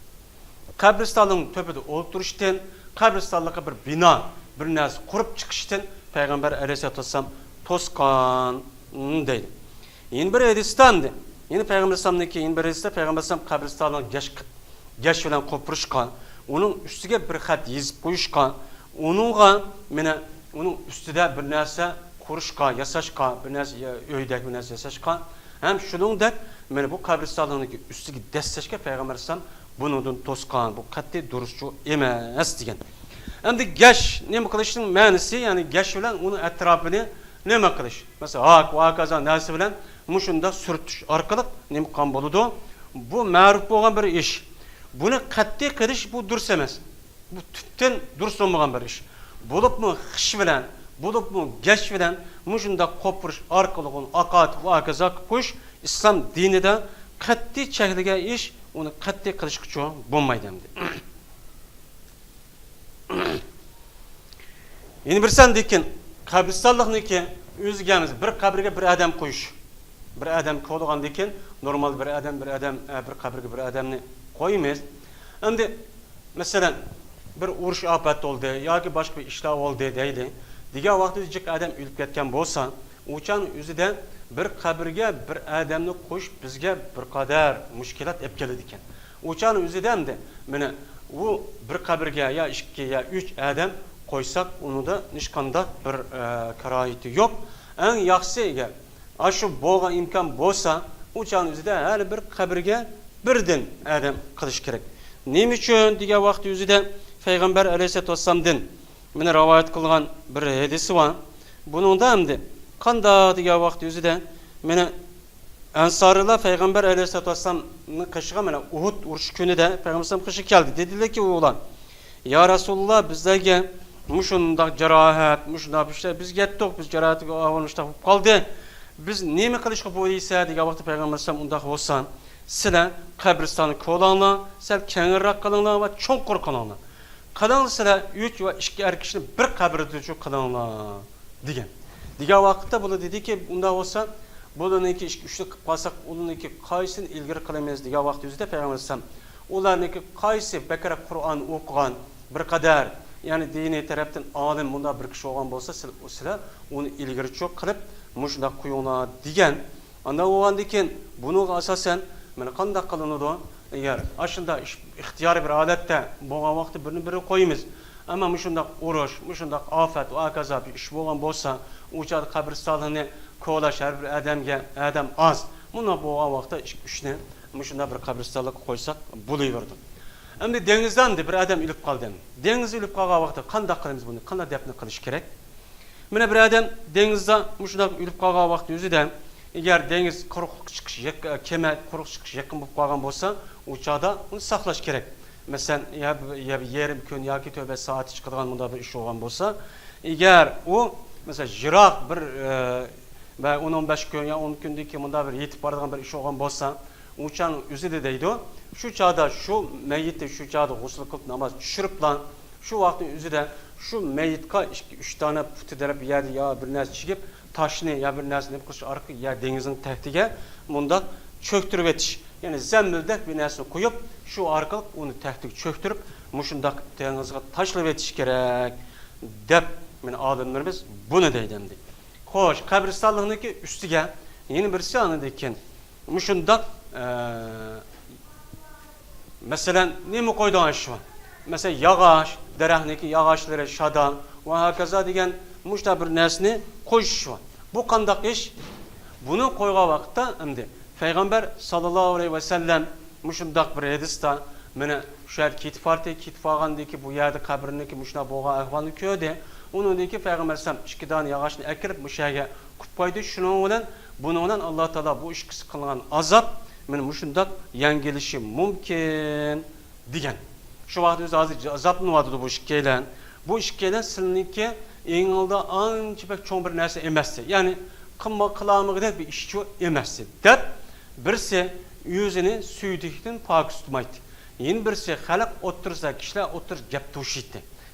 قەبرىستاننىڭ تۆپىدە ئولتۇرۇشتىن، قەبرىستانلىققا بىر بىنا، بىر نەرسە قۇرۇپ چىقىشتىن پەيغەمبەر ئەلەيھىسسالاتۇ ۋەسسالام توسقان، دەيدۇ. يەنە بىر ھەدىستە ئەمدى، يەنە پەيغەمبەر ئەلەيھىسسالامنىڭكى يەنە بىر ھەدىستە پەيغەمبەر ئەلەيھىسسالام قەبرىستاننىڭ گەش، گەش بىلەن قوپۇرۇشقان، ئۇنىڭ ئۈستىگە بىر خەت يېزىپ قويۇشقان، ئۇنىڭغا مانا ئۇنىڭ ئۈستىدە بىر نەرسە قۇرۇشقا، ياساشقا، بىر نەرسە، ئۆيدەك بىر نەرسە ياساشقا ھەم شۇنىڭدەك مانا بۇ قەبرىستانلىقنىڭكى ئۈستىگە دەسسەشكە پەيغەمبەر ئەلەيھىسسالام بۇنىڭدىن توسقان، بۇ قەتئىي دۇرۇسچۇ ئەمەس دېگەن. ئەمدى گەش نېمە قىلىشنىڭ مەنىسى، يەنى گەش بىلەن ئۇنىڭ ئەتراپىنى نېمە قىلىش؟ مەسىلەن، ھاك ۋە ھاكازا نەرسە بىلەن مۇشۇنداق سۈرتۈش ئارقىلىق نېمە قىلغان بولىدۇ؟ بۇ مەرۇپ بولغان بىر ئىش. بۇنى قەتئىي قىلىش بۇ دۇرۇس ئەمەس. بۇ تۈپتىن دۇرۇس بولمىغان بىر ئىش. بولۇپمۇ خىش بىلەن، بولۇپمۇ گەش بىلەن مۇشۇنداق قوپۇرۇش ئارقىلىق ئۇنى ئاقارتىپ ۋە ھاكازا قىلىپ قويۇش ئىسلام دىنىدا قەتئىي چەكلىگەن ئىش، ئۇنى قەتئىي قىلىشقىچۇ بولمايدۇ ئەمدى. يەنە بىرسى ئاندىكىن قەبرىستانلىقنىڭكى ئۆزىگە ئەمەس، بىر قەبرىگە بىر ئادەم قويۇش. بىر ئادەم كولىغاندىكىن نورمال بىر ئادەم، بىر ئادەم، ئە، بىر قەبرىگە بىر ئادەمنى قويىمىز. ئەمدى مەسىلەن، بىر ئۇرۇش ئاپەت بولدى ياكى باشقا بىر ئىشلار بولدى دەيلى. دېگەن ۋاقتىدا جىق ئادەم ئۆلۈپ كەتكەن بولسا، ئۇ چاغنىڭ ئۆزىدە بىر قەبرىگە بىر ئادەمنى قويۇش بىزگە بىر قەدەر مۇشكىلات ئېلىپ كېلىدىكەن. ئۇ چاغنىڭ ئۆزىدە ئەمدى، مانا، ئۇ بىر قەبرىگە يا ئىككى يا ئۈچ ئادەم قويساق، ئۇنىڭدا ھېچقانداق بىر، ئە، كاراھىيىتى يوق. ئەڭ ياخشىسى، ئەگەر ئاشۇ بولغان ئىمكان بولسا، ئۇ چاغنىڭ ئۆزىدە ھەر بىر قەبرىگە بىردىن ئادەم قىلىش كېرەك. نېمە ئۈچۈن دېگەن ۋاقىت ئۆزىدە پەيغەمبەر ئەلەيھىسسالاتۇ ۋەسسالامدىن مانا رىۋايەت قىلغان بىر ھەدىسى بار. بۇنىڭدا ئەمدى قانداق دېگەن ۋاقىت ئۆزىدە مانا ئەنسارىيلار پەيغەمبەر ئەلەيھىسسالاتۇ ۋەسسالامنىڭ قېشىغا، مانا ئۇھۇد ئۇرۇشى كۈنىدە پەيغەمبەر ئەلەيھىسسالام قېشىغا كەلدى. دېدىلەركى ئۇلار، يا رەسۇلاللا، بىزلەرگە مۇشۇنداق جاراھەت، مۇشۇنداق بىر ئىشلار، بىز يەتتۇق، بىز جاراھەتكە ئاۋارە مۇشۇنداق بولۇپ قالدى. بىز نېمە قىلىشقا بولىسە دېگەن ۋاقىتتا پەيغەمبەر ئەلەيھىسسالام، ئۇنداق بولسا سىلەر قەبرىستاننى كولاڭلار، سەل كەڭرىراق قىلىڭلار ۋە چوڭقۇر قىلىڭلار. قىلىڭلار سىلەر ئۈچ ۋە ئىككى ئەر كىشىنى بىر قەبرىدىچۇ قىلىڭلار، دېگەن. دېگەن ۋاقىتتا بۇلار دېدىكى، ئۇنداق بولسا بۇلارنىڭكى ئىككى ئۈچنى قىلىپ قالساق، ئۇلارنىڭكى قايسىنى ئىلگىرى قىلىمىز دېگەن ۋاقىت ئۆزىدە پەيغەمبەر ئەلەيھىسسالام، ئۇلارنىڭكى قايسى بەكرەك قۇرئان ئوقۇغان، بىر قەدەر، يەنى دىنىي تەرەپتىن ئالىم مۇنداق بىر كىشى بولغان بولسا، سىل-، سىلەر ئۇنى ئىلگىرىچۇ قىلىپ مۇشۇنداق قويۇڭلار دېگەن. ئانداق بولغاندىكىن بۇنىڭغا ئاساسەن مانا قانداق قىلىنىدۇ؟ ئەگەر ئاشۇنداق ئىش-، ئىختىيارىي بىر ھالەتتە بولغان ۋاقىتتا بىرنى بىرى قويىمىز. ئەمما مۇشۇنداق ئۇرۇش، مۇشۇنداق ئاپەت ۋە ھاكازا بىر ئىش بولغان بولسا، ئۇ چاغدا قەبرىستانلىقنى كولاش ھەر بىر ئادەمگە، ئادەم ئاز. مۇنداق بولغان ۋاقىتتا ئىككى ئۈچنى مۇشۇنداق بىر قەبرىستانلىققا قويساق بولۇۋېرىدۇ. ئەمدى دېڭىزدا ئەمدى بىر ئادەم ئۆلۈپ قالدى. دېڭىزدا ئۆلۈپ قالغان ۋاقىتتا قانداق قىلىمىز بۇنى؟ قانداق دەپنە قىلىش كېرەك؟ مانا بىر ئادەم دېڭىزدا مۇشۇنداق ئۆلۈپ قالغان ۋاقتى ئۆزىدە، ئەگەر دېڭىز قۇرۇقلۇققا چىقىش، يەك-، كېمە قۇرۇقلۇققا چىقىش يېقىن بولۇپ قالغان بولسا، ئۇ چاغدا ئۇنى ساقلاش كېرەك. مەسىلەن، يا، يا بىر يېرىم كۈن ياكى تۆت بەش سائەت چىقىدىغان مۇنداق بىر ئىش بولغان بولسا، ئەگەر ئۇ مەسىلەن، يىراق بىر، ئە، ۋە ئون، ئون بەش كۈن يا ئون كۈندىن كېيىن مۇنداق بىر يېتىپ بارىدىغان بىر ئىش بولغان بولسا، ئۇ چاغنىڭ ئۆزىدە دەيدۇ، شۇ چاغدا شۇ مەييىتنى شۇ چاغدا غۇسۇل قىلىپ ناماز چۈشۈرۈپلا، شۇ ۋاقىتنىڭ ئۆزىدە شۇ مەييىتقا ئىككى، ئۈچ دانە پۇتى تەرەپ يەردە يا بىر نەرسە چىگىپ، تاشنى يا بىر نەرسە نېمە قىلىش ئارقىلىق يا دېڭىزنىڭ تەكتىگە مۇنداق چۆكتۈرۈۋېتىش. يەنى زەمبىلدەك بىر نەرسىنى قويۇپ، شۇ ئارقىلىق ئۇنى تەكتىگە چۆكتۈرۈپ، مۇشۇنداق دېڭىزغا تاشلىۋېتىش كېرەك، دەپ، مانا، ئالىملىرىمىز بۇنى دەيدۇ ئەمدى. خوش، قەبرىستانلىقنىڭكى ئۈستىگە يەنە بىرسى ئاندىن كېيىن مۇشۇنداق، ئە، مەسىلەن، نېمە قويىدىغان ئىش بار؟ مەسىلەن، ياغاچ، دەرەخنىڭكى ياغاچلىرى، شادا ۋە ھاكازا دېگەن مۇشۇنداق بىر نەرسىنى قويۇش بار. بۇ قانداق ئىش؟ بۇنى قويغان ۋاقىتتا ئەمدى پەيغەمبەر ساللاللاھۇ ئەلەيھى ۋەسەللەم مۇشۇنداق بىر ھەدىستە، مانا، شۇ يەردە كېتىپ بارتى، كېتىپ بارغاندىن كېيىن بۇ يەردە قەبرىنىڭكى مۇشۇنداق بولغان ئەھۋالنى كۆردى. ئۇنىڭدىن كېيىن پەيغەمبەر ئەلەيھىسسالام ئىككى دانە ياغاچنى ئەكىرىپ مۇشۇ يەرگە قويۇپ قويدى. شۇنىڭ بىلەن، بۇنىڭ بىلەن ئاللا تائالا بۇ ئىككىسى قىلغان ئازاب مانا مۇشۇنداق يەڭگىلىشى مۇمكىن، دېگەن. شۇ ۋاقىت ئۆزى ھازىر ئازابلىنىۋاتىدۇ بۇ ئىككىيلەن. بۇ ئىككىيلەن سىلىنىڭكى ئېڭىڭلاردا ئانچە بەك چوڭ بىر نەرسە ئەمەستى. يەنى قىلما-، قىلالمىغۇدەك بىر ئىشچۇ ئەمەستى، دەپ بىرسى ئۆزىنى سۈيدۈكتىن پاكىز تۇتمايتتى. يەنە بىرسى خەلق ئوتتۇرىسىدا، كىشىلەر ئوتتۇرىسىدا گەپ توشۇيتتى،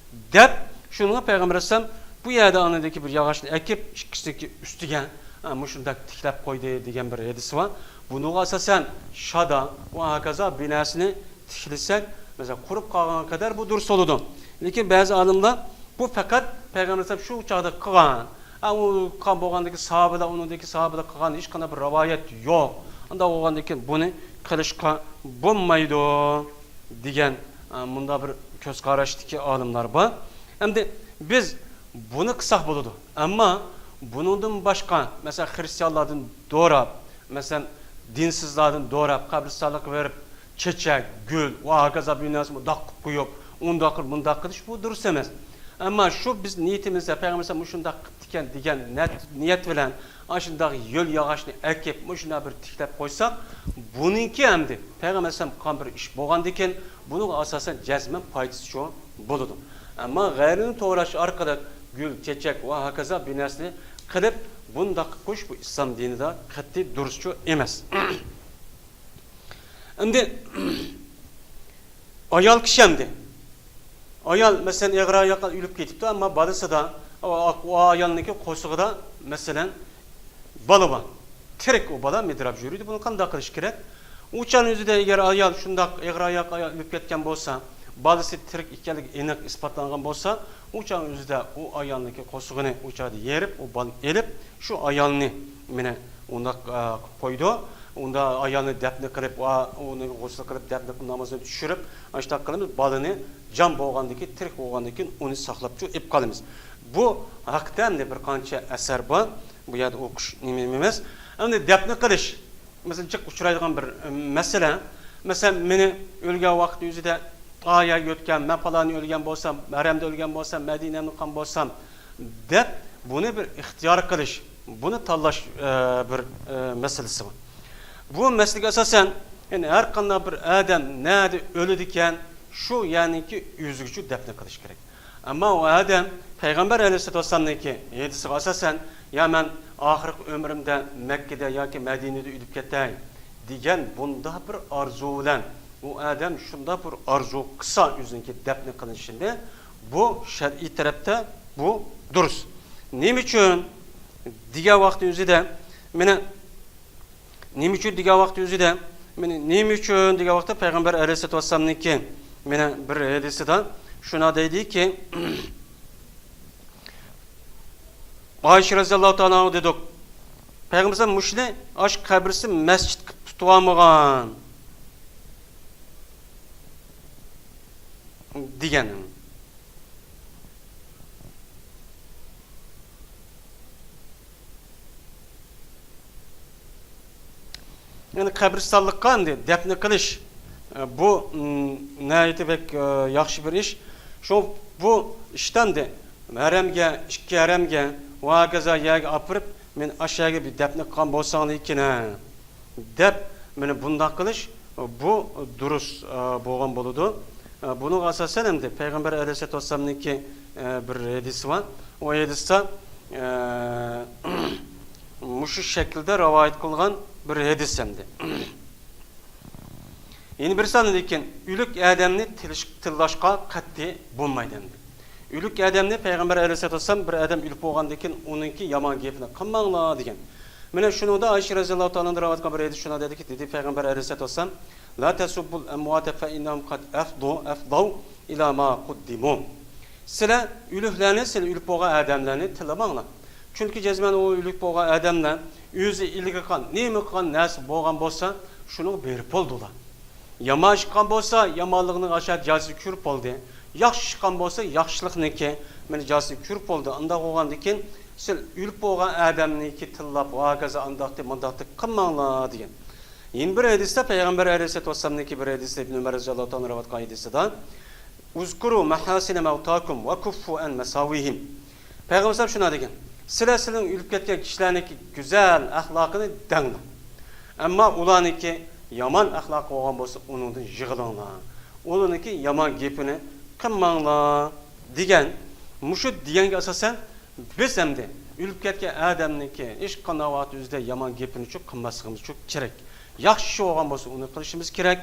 دەپ شۇنىڭغا پەيغەمبەر ئەلەيھىسسالام بۇ يەردە ئاندىكى بىر ياغاچنى ئەكىپ، ئىككىسىنىڭكى ئۈستىگە، ئە، مۇشۇنداق تىكلەپ قويدى دېگەن بىر ھەدىس بار. بۇنىڭغا ئاساسەن شادا ۋە ھاكازا بىناسىنى تىكلىسەك، مەسىلەن، قۇرۇپ قالغانغا قەدەر بۇ دۇرۇس بولىدۇ. لېكىن بەزى ئالىملار بۇ پەقەت پەيغەمبەر ئەلەيھىسسالام شۇ چاغدا قىلغان، ئە، ئۇ قىلغان بولغاندىكى ساھابىلەر، ئۇنىڭدىكى ساھابىلەر قىلغان ھېچقانداق بىر رىۋايەت يوق. ئۇنداق بولغاندىكىن بۇنى قىلىشقا بولمايدۇ، دېگەن، ئە، مۇنداق بىر كۆز قاراشتىكى ئالىملار بار. ئەمدى بىز بۇنى قىلساق بولىدۇ. ئەمما بۇنىڭدىن باشقا، مەسىلەن، خرىستىيانلاردىن دوراپ، مەسىلەن، دىنسىزلاردىن دوراپ، قەبرىستانلىققا بېرىپ، چېچەك، گۈل ۋە ھاكازا بىر نەرسە مۇنداق قىلىپ قويۇپ، ئۇنداق قىلىپ، مۇنداق قىلىش، بۇ دۇرۇس ئەمەس. ئەمما شۇ بىز نىيىتىمىزدە پەيغەمبەر مۇشۇنداق قىپتىكەن دېگەن نەت-، نىيەت بىلەن ئاشۇنداق يۆل ياغاچنى ئەكىپ، مۇشۇنداق بىر تىكلەپ قويساق، بۇنىڭكى ئەمدى پەيغەمبەر ئەلەيھىسسالام قىلغان بىر ئىش بولغاندىكىن، بۇنىڭغا ئاساسەن جەزمەن پايدىسى شۇ بولىدۇ. ئەمما غەيرىنى توغراش ئارقىلىق گۈل، چېچەك ۋە ھاكازا بىر نەرسىنى قىلىپ، بۇنداق قىلىپ قويۇش بۇ ئىسلام دىنىدا قەتئىي دۇرۇسچۇ ئەمەس. ئەمدى ئايال كىشى ئەمدى. ئايال، مەسىلەن، ئېغىر ئاياغ ئۆلۈپ كېتىپتۇ، ئەمما بالىسىدا، ئۇ، ئۇ ئايالنىڭكى قورسىقىدا، مەسىلەن، بالا بار. تىرىك ئۇ بالا مىدىراپ يۈرىدۇ. بۇنى قانداق قىلىش كېرەك؟ ئۇ چاغنىڭ ئۆزىدە ئەگەر ئايال شۇنداق ئېغىر ئاياغ ئايال ئۆلۈپ كەتكەن بولسا، بالىسى تىرىك ئىكەنلىكى ئېنىق ئىسپاتلانغان بولسا، ئۇ چاغنىڭ ئۆزىدە ئۇ ئايالنىڭكى قورسىقىنى ئۇ چاغدا يېرىپ، ئۇ بالىنى ئېلىپ، شۇ ئايالنى مانا ئۇنداق، ئا، قىلىپ قويىدۇ. ئۇندا ئايالنى دەپنە قىلىپ، ئا، ئۇنى غۇسۇل قىلىپ، دەپنە قىلىپ، نامازىنى چۈشۈرۈپ، ئاشۇنداق قىلىمىز، بالىنى جان بولغاندىن كېيىن، تىرىك بولغاندىن كېيىن ئۇنى ساقلاپ شۇ ئېلىپ قالىمىز. بۇ ھەقتە ئەمدى بىر قانچە ئەسەر بار. بۇ يەردە ئوقۇش نېمە ئەمەس. ئەمدى دەپنە قىلىش. مەسىلەن، جىق ئۇچرايدىغان بىر، ئە، مەسىلە. مەسىلەن، مېنى ئۆلگەن ۋاقىت ئۆزىدە ئايا يۆتكەن، مەن پالانى ئۆلگەن بولسام، ھەرەمدە ئۆلگەن بولسام، مەدىنەمنى قىلغان بولسام، دەپ بۇنى بىر ئىختىيار قىلىش، بۇنى تاللاش، ئە، بىر، ئە، مەسىلىسى بار. بۇ مەسىلىگە ئاساسەن، يەنى ھەر قانداق بىر ئادەم نەدە ئۆلىدىكەن، شۇ يەرنىڭكى ئۆزىگىچە دەپنە قىلىش كېرەك. ئەمما ئۇ ئادەم پەيغەمبەر ئەلەيھىسسالاتۇ ۋەسسالامنىڭكى ھەدىسىگە ئاساسەن، يا مەن ئاخىرقى ئۆمرۈمدە مەككىدە ياكى مەدىنىدە ئۆلۈپ كېتەي دېگەن بۇنداق بىر ئارزۇ بىلەن، ئۇ ئادەم شۇنداق بىر ئارزۇ قىلسا ئۆزىنىڭكى دەپنە قىلىنىشىنى، بۇ شەرئىي تەرەپتە بۇ دۇرۇس. نېمە ئۈچۈن دېگەن ۋاقىتنىڭ ئۆزىدە، مانا، نېمە ئۈچۈن دېگەن ۋاقىت ئۆزىدە، مانا، نېمە ئۈچۈن دېگەن ۋاقىتتا پەيغەمبەر ئەلەيھىسسالاتۇ ۋەسسالامنىڭكى، مانا، بىر ھەدىسىدا شۇنداق دەيدىكى، ئائىشە رەزىياللاھۇ تائالا ئەنھا دېدۇق، پەيغەمبەر مۇشۇنى ئاش قەبرىسى مەسچىت قىلىپ تۇتۇۋالمىغان دېگەن. يەنى قەبرىستانلىققا ئەمدى دەپنە قىلىش، ئە، بۇ، ئىم، ناھايىتى بەك، ئە، ياخشى بىر ئىش. شۇ بۇ ئىشتا ئەمدى ھەرەمگە، ئىككى ھەرەمگە ۋە ھاكازا يەرگە ئاپىرىپ، مېنى ئاشۇ يەرگە بىر دەپنە قىلغان بولساڭلىكىن، ھە، دەپ، مانا بۇنداق قىلىش، بۇ دۇرۇس، ئە، بولغان بولىدۇ. ئە، بۇنىڭغا ئاساسەن ئەمدى پەيغەمبەر ئەلەيھىسسالاتۇ ۋەسسالامنىڭكى، ئە، بىر ھەدىسى بار. ئۇ ھەدىستە، ئە، مۇشۇ شەكىلدە رىۋايەت قىلغان بىر ھەدىس ئەمدى. يەنە بىرسى ئاندىن كېيىن ئۆلۈك ئادەمنى تىلىش-، تىللاشقا قەتئىي بولمايدۇ ئەمدى. ئۆلۈك ئادەمنى پەيغەمبەر ئەلەيھىسسالاتۇ ۋەسسالام بىر ئادەم ئۆلۈپ بولغاندىن كېيىن ئۇنىڭكى يامان گېپىنى قىلماڭلار دېگەن. مانا شۇنىڭدا ئائىشە رەزىياللاھۇ تائالا ئانھا رىۋايەت قىلغان بىر ھەدىس شۇنداق دېدىكى، دېدى پەيغەمبەر ئەلەيھىسسالاتۇ ۋەسسالام، لا تسبوا الأموات فإنهم قد أفضوا، أفضوا إلى ما قدموا. سىلەر ئۆلۈكلەرنى، سىلەر ئۆلۈپ بولغان ئادەملەرنى تىللىماڭلار. چۈنكى جەزمەن ئۇ ئۆلۈك بولغان ئادەملەر ئۆزى ئىلگىرى قىلغان، نېمە قىلغان نەرسە بولغان بولسا، شۇنىڭغا بېرىپ بولدى ئۇلار. يامان ئىش قىلغان بولسا، يامانلىقنىڭ ئاشۇ جازىسىنى كۆرۈپ بولدى. ياخشى ئىش قىلغان بولسا، ياخشىلىقنىڭكى مانا جازىسىنى كۆرۈپ بولدى. ئانداق بولغاندىن كېيىن، سىلەر ئۆلۈپ بولغان ئادەمنىڭكى تىللاپ، ھاكازا ئانداقتى، مۇنداقتى قىلماڭلار دېگەن. يەنە بىر ھەدىستە پەيغەمبەر ئەلەيھىسسالاتۇ ۋەسسالامنىڭكى بىر ھەدىستە ئىبن ئۆمەر رەزىياللاھۇ تائالا ئانھۇ رىۋايەت قىلغان ھەدىستە، اذكروا محاسن موتاكم وكفوا عن مساويهم. پەيغەمبەر شۇنداق دېگەن، سىلەر سىلەرنىڭ ئۆلۈپ كەتكەن كىشىلەرنىڭكى گۈزەل ئەخلاقىنى دەڭلار. ئەمما ئۇلارنىڭكى يامان ئەخلاقى بولغان بولسا، ئۇنىڭدىن يىغلىڭلار. ئۇلارنىڭكى يامان گېپىنى قىلماڭلار دېگەن. مۇشۇ دېگەنگە ئاساسەن، بىز ئەمدى ئۆلۈپ كەتكەن ئادەمنىڭكى ھېچقانداق ۋاقىت ئۆزىدە يامان گېپىنىچۇ قىلماسلىقىمىزچۇ كېرەك. ياخشى ئىشى بولغان بولسا، ئۇنى قىلىشىمىز كېرەك.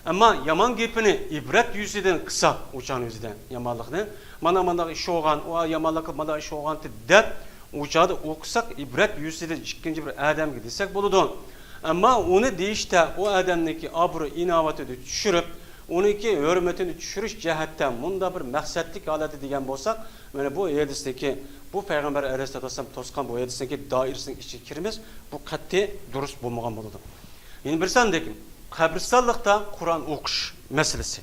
ئەمما يامان گېپىنى ئىبرەت يۈزىدىن قىلساق، ئۇ چاغنىڭ ئۆزىدە يامانلىقنى، مانا مانداق ئىش بولغان، ئۇ يامانلىق قىلىپ، مانداق ئىش بولغانتى دەپ، ئۇ چاغدا ئوقۇساق، ئىبرەت يۈزىدىن ئىككىنچى بىر ئادەمگە دېسەك بولىدۇ. ئەمما ئۇنى دېيىشتە ئۇ ئادەمنىڭكى ئابرۇي ئىناۋىتىنى چۈشۈرۈپ، ئۇنىڭكى ھۆرمىتىنى چۈشۈرۈش جەھەتتە مۇنداق بىر مەقسەتلىك ھالەتتە دېگەن بولساق، مانا بۇ ھەدىستىكى، بۇ پەيغەمبەر ئەلەيھىسسالاتۇ ۋەسسالام توسقان بۇ ھەدىسنىڭكى دائىرىسىنىڭ ئىچىگە كىرىمىز، بۇ قەتئىي دۇرۇس بولمىغان بولىدۇ. يەنە بىرسى ئاندىن كېيىن قەبرىستانلىقتا قۇرئان ئوقۇش مەسىلىسى.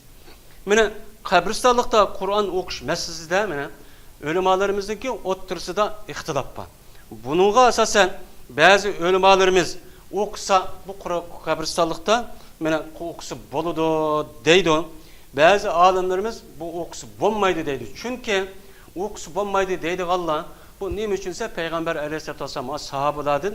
مانا قەبرىستانلىقتا قۇرئان ئوقۇش مەسىلىسىدە مانا ئۆلىمالىرىمىزنىڭكى ئوتتۇرىسىدا ئىختىلاپ بار. بۇنىڭغا ئاساسەن بەزى ئۆلىمالىرىمىز ئوقۇسا بۇ قۇر-، قەبرىستانلىقتا مانا ئوقۇسا بولىدۇ دەيدۇ. بەزى ئالىملىرىمىز بۇ ئوقۇسا بولمايدۇ دەيدۇ. چۈنكى ئوقۇسا بولمايدۇ دەيدىغانلار بۇ نېمە ئۈچۈن دېسە، پەيغەمبەر ئەلەيھىسسالاتۇ ۋەسسالام ساھابىلاردىن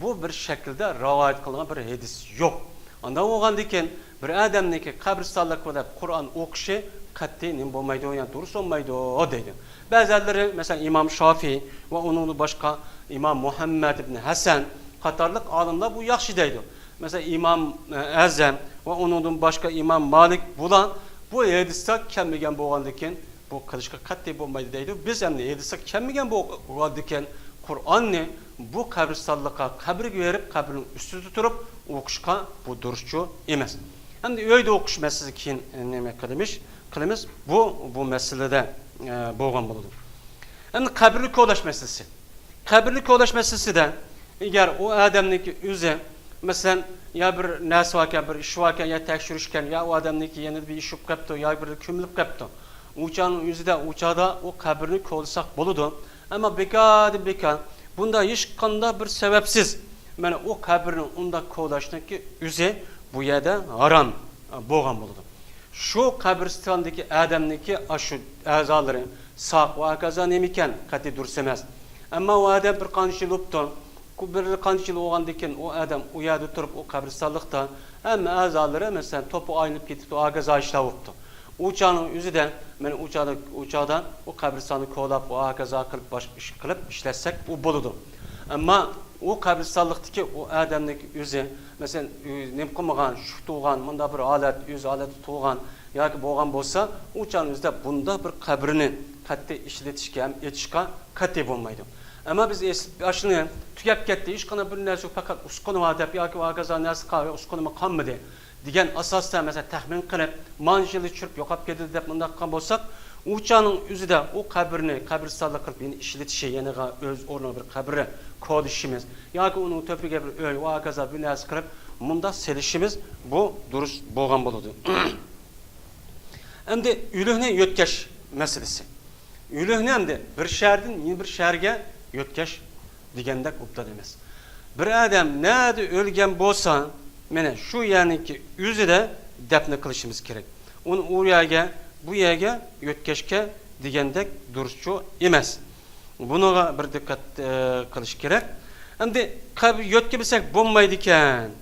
بۇ بىر شەكىلدە رىۋايەت قىلغان بىر ھەدىس يوق. ئانداق بولغاندىكىن بىر ئادەمنىڭكى قەبرىستانلىق بىلەن قۇرئان ئوقۇشى قەتئىي نېمە بولمايدۇ، يەنى دۇرۇس بولمايدۇ دەيدۇ. بەزىلىرى، مەسىلەن، ئىمام شافىي ۋە ئۇنىڭدىن باشقا ئىمام مۇھەممەد ئىبن ھەسەن قاتارلىق ئالىملار بۇ ياخشى دەيدۇ. مەسىلەن، ئىمام، ئە، ئەزەم ۋە ئۇنىڭدىن باشقا ئىمام مالىك بۇلار بۇ ھەدىستە كەلمىگەن بولغاندىكىن، بۇ قىلىشقا قەتئىي بولمايدۇ دەيدۇ. بىز ئەمدى ھەدىسكە كەلمىگەن بولغاندىكىن، قۇرئاننى بۇ قەبرىستانلىققا، قەبرىگە بېرىپ، قەبرىنىڭ ئۈستىدە تۇرۇپ ئوقۇشقا بۇ دۇرۇسچۇ ئەمەس. ئەمدى ئۆيدە ئوقۇش مەسىلىسى كېيىن، ئە، نېمە قىلىمىش-، قىلىمىز؟ بۇ، بۇ مەسىلىدە، ئە، بولغان بولىدۇ. ئەمدى قەبرىنى كولاش مەسىلىسى. قەبرىنى كولاش مەسىلىسىدە، ئەگەر ئۇ ئادەمنىڭكى ئۆزى، مەسىلەن، يا بىر نەرسە باركەن، بىر ئىش باركەن، يا تەكشۈرۈشكەن، يا ئۇ ئادەمنىڭكى يېنىدا بىر ئىش بولۇپ قاپتۇ، يا بىر كۆمۈلۈپ قاپتۇ. ئۇ چاغنىڭ ئۆزىدە، ئۇ چاغدا ئۇ قەبرىنى كولىساق بولىدۇ. ئەمما بىكاردىن بىكار، بۇنداق ھېچقانداق بىر سەۋەبسىز، مانا ئۇ قەبرىنى ئۇنداق كولاشنىڭكى ئۆزى بۇ يەردە ھارام بولغان بولىدۇ. شۇ قەبرىستاندىكى ئادەمنىڭكى ئاشۇ ئەزالىرى، ساق ۋە ھاكازا نېمىكەن، قەتئىي دۇرۇس ئەمەس. ئەمما ئۇ ئادەم بىر قانچە يىل بوپتۇ. بىر قانچە يىل بولغاندىن كېيىن ئۇ ئادەم ئۇ يەردە تۇرۇپ، ئۇ قەبرىستانلىقتا ھەممە ئەزالىرى، مەسىلەن، توپا ئايلىنىپ كېتىپتۇ، ھاكازا ئىشلار بوپتۇ. ئۇ چاغنىڭ ئۆزىدە، مانا ئۇ چاغدا، ئۇ چاغدا ئۇ قەبرىستاننى كولاپ، ئۇ ھاكازا قىلىپ، باشقا ئىش قىلىپ ئىشلەتسەك، ئۇ بولىدۇ. ئەمما ئۇ قەبرىستانلىقتىكى ئۇ ئادەمنىڭ ئۆزى، مەسىلەن، ئۆ-، نېمە قىلمىغان، شۇ تۇغان، مۇنداق بىر ھالەت، ئۆز ھالەتتە تۇغان ياكى بولغان بولسا، ئۇ چاغنىڭ ئۆزىدە بۇنداق بىر قەبرىنى قەتئىي ئىشلىتىشكە ھەم ئېچىشقا قەتئىي بولمايدۇ. ئەمما بىز ئېس-، ئاشۇنى تۈگەپ كەتتى، ھېچقانداق بىر نەرسە يوق، پەقەت ئۇسكۇنا بار دەپ ياكى ھاكازا نەرسە قالدى، ئۇسكۇنىمۇ قالمىدى دېگەن ئاساستا، مەسىلەن، تەخمىن قىلىپ، مانچە يىلدا چۈشۈرۈپ يوقاپ كېتىدۇ دەپ مۇنداق قىلغان بولساق، ئۇ چاغنىڭ ئۆزىدە ئۇ قەبرىنى قەبرىستانلىق قىلىپ يەنە ئىشلىتىشى، يەنىغا ئۆز ئورنىغا بىر قەبرە كولىشىمىز ياكى ئۇنىڭ تۆپىگە بىر ئۆي ۋە ھاكازا بىر نەرسە قىلىپ، مۇنداق سېلىشىمىز بۇ دۇرۇس بولغان بولىدۇ. ئەمدى ئۆلۈكنى يۆتكەش مەسىلىسى. ئۆلۈكنى ئەمدى بىر شەھەردىن يەنە بىر شەھەرگە يۆتكەش دېگەندەك ئوبدان ئەمەس. بىر ئادەم نەدە ئۆلگەن بولسا، مانا شۇ يەرنىڭكى ئۆزىدە دەپنە قىلىشىمىز كېرەك. ئۇنى ئۇ يەرگە، بۇ يەرگە يۆتكەشكە دېگەندەك دۇرۇسچۇ ئەمەس. بۇنىڭغا بىر دىققەت، ئە، قىلىش كېرەك. ئەمدى قەبرە يۆتكىمىسەك بولمايدىكەن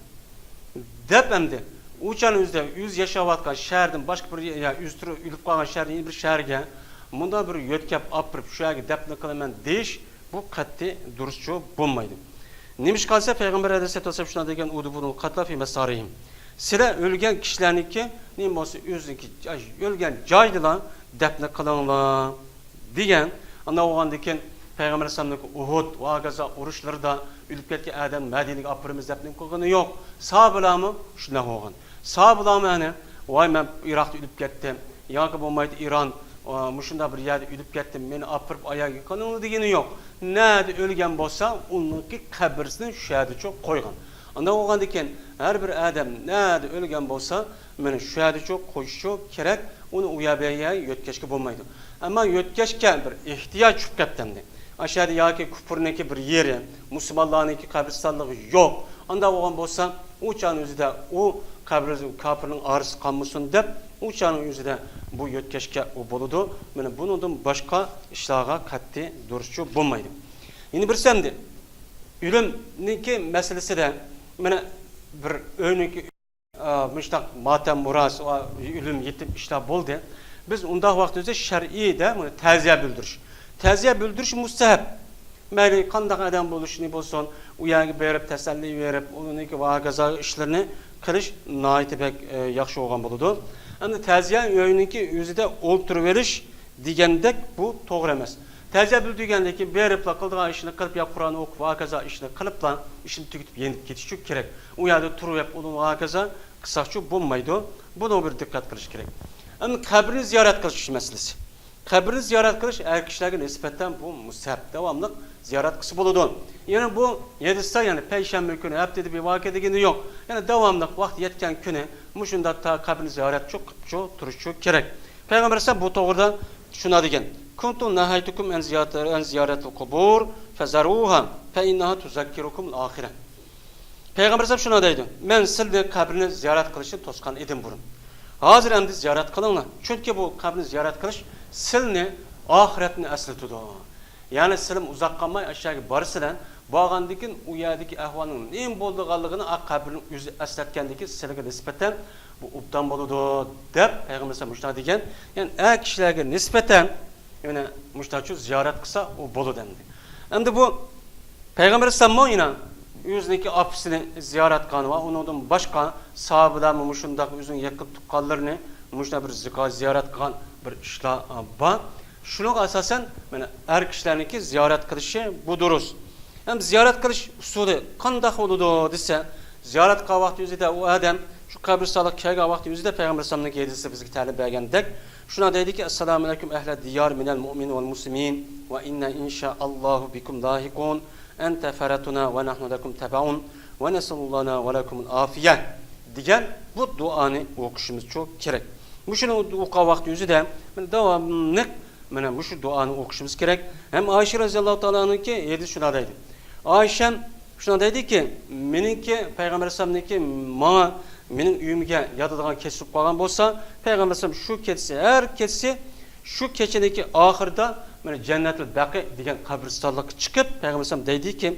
دەپ، ئەمدى ئۇ چاغنىڭ ئۆزىدە ئۆزى ياشاۋاتقان شەھەردىن باشقا بىر، يا ئۆزى تۇرۇپ ئۆلۈپ قالغان شەھەردىن بىر شەھەرگە مۇنداق بىر يۆتكەپ ئاپىرىپ، شۇ يەرگە دەپنە قىلىمەن دېيىش، بۇ قەتئىي دۇرۇسچۇ بولمايدۇ. نېمىشقا دېسە، پەيغەمبەر ئەلەيھىسسالاتۇ ۋەسسالام شۇنداق دېگەن، «ئۇدفۇنۇل قەتلە فى مەسارىھىم.» سىلەر ئۆلگەن كىشىلەرنىڭكى نېمە بولسا، ئۆزىنىڭكى جاي، ئۆلگەن جايىدىلا دەپنە قىلىڭلار، دېگەن. ئانداق بولغاندىن كېيىن پەيغەمبەر ئەلەيھىسسالامنىڭ ئۇھۇد ۋە ھاكازا ئۇرۇشلىرىدا ئۆلۈپ كەتكەن ئادەمنى مەدىنىگە ئاپىرىمىز دەپنە قىلغىنى يوق. ساھابىلارمۇ شۇنداق بولغان. ساھابىلارمۇ ئەنە، «ۋاي، مەن ئىراقتا ئۆلۈپ كەتتىم، ياكى بولمايدۇ ئىران، ئا، مۇشۇنداق بىر يەردە ئۆلۈپ كەتتىم، مېنى ئاپىرىپ ئاياغىغا قويۇڭلار» دېگىنى يوق. نەدە ئۆلگەن بولسا، ئۇنىڭكى قەبرىسىنى شۇ يەردىچۇ قويغان. ئانداق بولغاندىن كېيىن، ھەر بىر ئادەم نەدە ئۆلگەن بولسا، مانا شۇ يەردىچۇ قويۇشچۇ كېرەك، ئۇنى ئۇ يەر بۇ يەرگە يۆتكەشكە بولمايدۇ. ئەمما يۆتكەشكە بىر ئېھتىياج چۈشۈپ كەتتى ئەمدى. ئاشۇ يەردە ياكى كۇپۇرنىڭكى بىر يېرى، مۇسۇلمانلارنىڭكى قەبرىستانلىقى يوق. ئانداق بولغان بولسا، ئۇ چاغنىڭ ئۆزىدە ئۇ قەبرە كاپىرنىڭ ئارىسى قالمىسۇن دەپ، ئۇ چاغنىڭ ئۆزىدە بۇ يۆتكەشكە ئۇ بولىدۇ. مانا بۇنىڭدىن باشقا ئىشلارغا قەتئىي دۇرۇسچۇ بولمايدۇ. يەنە بىرسى ئەمدى ئۆلۈمنىڭكى مەسىلىسىدە، مانا بىر ئۆينىڭكى، ئا، مۇشتاق ماتەم، مۇراسى، ئا، ئۆلۈم، يېتىم ئىشلار بولدى. بىز ئۇنداق ۋاقىتتا ئۆزى شەرئىيدە بۇنى تەزىيە بىلدۈرۈش. تەزىيە بىلدۈرۈش مۇستەھەب. مەيلى قانداق ئادەم بولۇشىنى بولسۇن، ئۇ يەرگە بېرىپ، تەسەللى بېرىپ، ئۇنىڭكى ۋە ھاكازا ئىشلىرىنى قىلىش ناھايىتى بەك، ئە، ياخشى بولغان بولىدۇ. ئەمدى تەزىيە ئۆيىنىڭكى ئۆزىدە ئولتۇرۇۋېلىش دېگەندەك بۇ توغرا ئەمەس. تەزىيە بىلدۈرگەندىن كېيىن بېرىپلا قىلىدىغان ئىشىنى قىلىپ، يا قۇرئان ئوقۇپ، ۋە ھاكازا ئىشىنى قىلىپلا ئىشنى تۈگىتىپ يېنىپ كېتىشچۇ كېرەك. ئۇ يەردە تۇرۇۋېلىپ ئۇنى ۋە ھاكازا قىلساقچۇ بولمايدۇ. بۇنىڭغا بىر دىققەت قىلىش كېرەك. ئەمدى قەبرىنى زىيارەت قىلىش مەسىلىسى. قەبرىنى زىيارەت قىلىش ئەر كىشىلەرگە نىسبەتەن بۇ مۇستەھەب، داۋاملىق زىيارەت قىلسا بولىدۇ. يەنە بۇ ھەدىستە، يەنى پەيشەنبە كۈنى، ھەپتىدە بىر ۋاقىت دېگىنى يوق. يەنى داۋاملىق ۋاقتى يەتكەن كۈنى مۇشۇنداق تا قەبرىنى زىيارەتچۇ قىپچۇ تۇرۇشچۇ كېرەك. پەيغەمبەر ئەلەيھىسسالام بۇ توغرىدا شۇنداق دېگەن: «كنت نهيتكم عن زيارة، عن زيارة القبور فزوروها فإنها تذكركم الآخرة.» پەيغەمبەر ئەلەيھىسسالام شۇنداق دەيدۇ: «مەن سىلنى قەبرىنى زىيارەت قىلىشتىن توسقان ئىدىم بۇرۇن. ھازىر ئەمدى زىيارەت قىلىڭلار، چۈنكى بۇ قەبرىنى زىيارەت قىلىش سىلنى ئاخىرەتنى ئەسلىتىدۇ.» يەنى سىلىم ئۇزاق قالماي ئاشۇ يەرگە بارىسىلەر، بارغاندىن كېيىن ئۇ يەردىكى ئەھۋالنىڭ نېمە بولىدىغانلىقىنى ئا قەبرىنىڭ ئۆزى ئەسلەتكەندىن كېيىن سىلىگە نىسبەتەن بۇ ئوبدان بولىدۇ، دەپ پەيغەمبەر ئەلەيھىسسالام مۇشۇنداق دېگەن. يەنى ئەر كىشىلەرگە نىسبەتەن يەنە مۇشۇنداقچۇ زىيارەت قىلسا ئۇ بولىدۇ ئەمدى. ئەمدى بۇ پەيغەمبەر ئەلەيھىسسالاممۇ يەنە ئۆزىنىڭكى ئاپىسىنى زىيارەت قىلغان ۋە ئۇنىڭدىن باشقا ساھابىلەرمۇ مۇشۇنداق ئۆزىنىڭ يېقىن تۇغقانلىرىنى مۇشۇنداق بىر زىكا-، زىيارەت قىلغان بىر ئىشلار، ئا، بار. شۇنىڭغا ئاساسەن، مانا، ئەر كىشىلەرنىڭكى زىيارەت قىلىشى بۇ دۇرۇس. ھەم زىيارەت قىلىش ئۇسۇلى قانداق بولىدۇ دېسە، زىيارەت قىلغان ۋاقتى ئۆزىدە ئۇ ئادەم شۇ قەبرىستانلىققا كەلگەن ۋاقتى ئۆزىدە پەيغەمبەر ئەلەيھىسسالامنىڭ ھەدىسى بىزگە تەلىم بەرگەندەك، شۇنداق دەيدىكى: «السلام عليكم أهل الديار من المؤمن والمسلمين وإنا إن شاء الله بكم لاحقون، أنت فرطنا ونحن لكم تبع، ونسأل الله لنا ولكم العافية» دېگەن بۇ دۇئانى ئوقۇشىمىزچۇ كېرەك. مۇشۇنى ئوقۇغان ۋاقتى ئۆزىدە داۋاملىق مانا مۇشۇ دۇئانى ئوقۇشىمىز كېرەك. ھەم ئائىشە رەزىياللاھۇ تائالا ئانھىكى ھەدىسى شۇنداق دەيدۇ. ئائىشەم شۇنداق دەيدىكى، مېنىڭكى پەيغەمبەر ئەلەيھىسسالامنىڭكى ماڭا، مېنىڭ ئۆيۈمگە ياتىدىغان كېچە بولۇپ قالغان بولسا، پەيغەمبەر ئەلەيھىسسالام شۇ كېچىسى، ھەر كېچىسى شۇ كېچىنىڭكى ئاخىرىدا مانا جەننەتۇل بەقى دېگەن قەبرىستانلىققا چىقىپ، پەيغەمبەر ئەلەيھىسسالام دەيدىكى: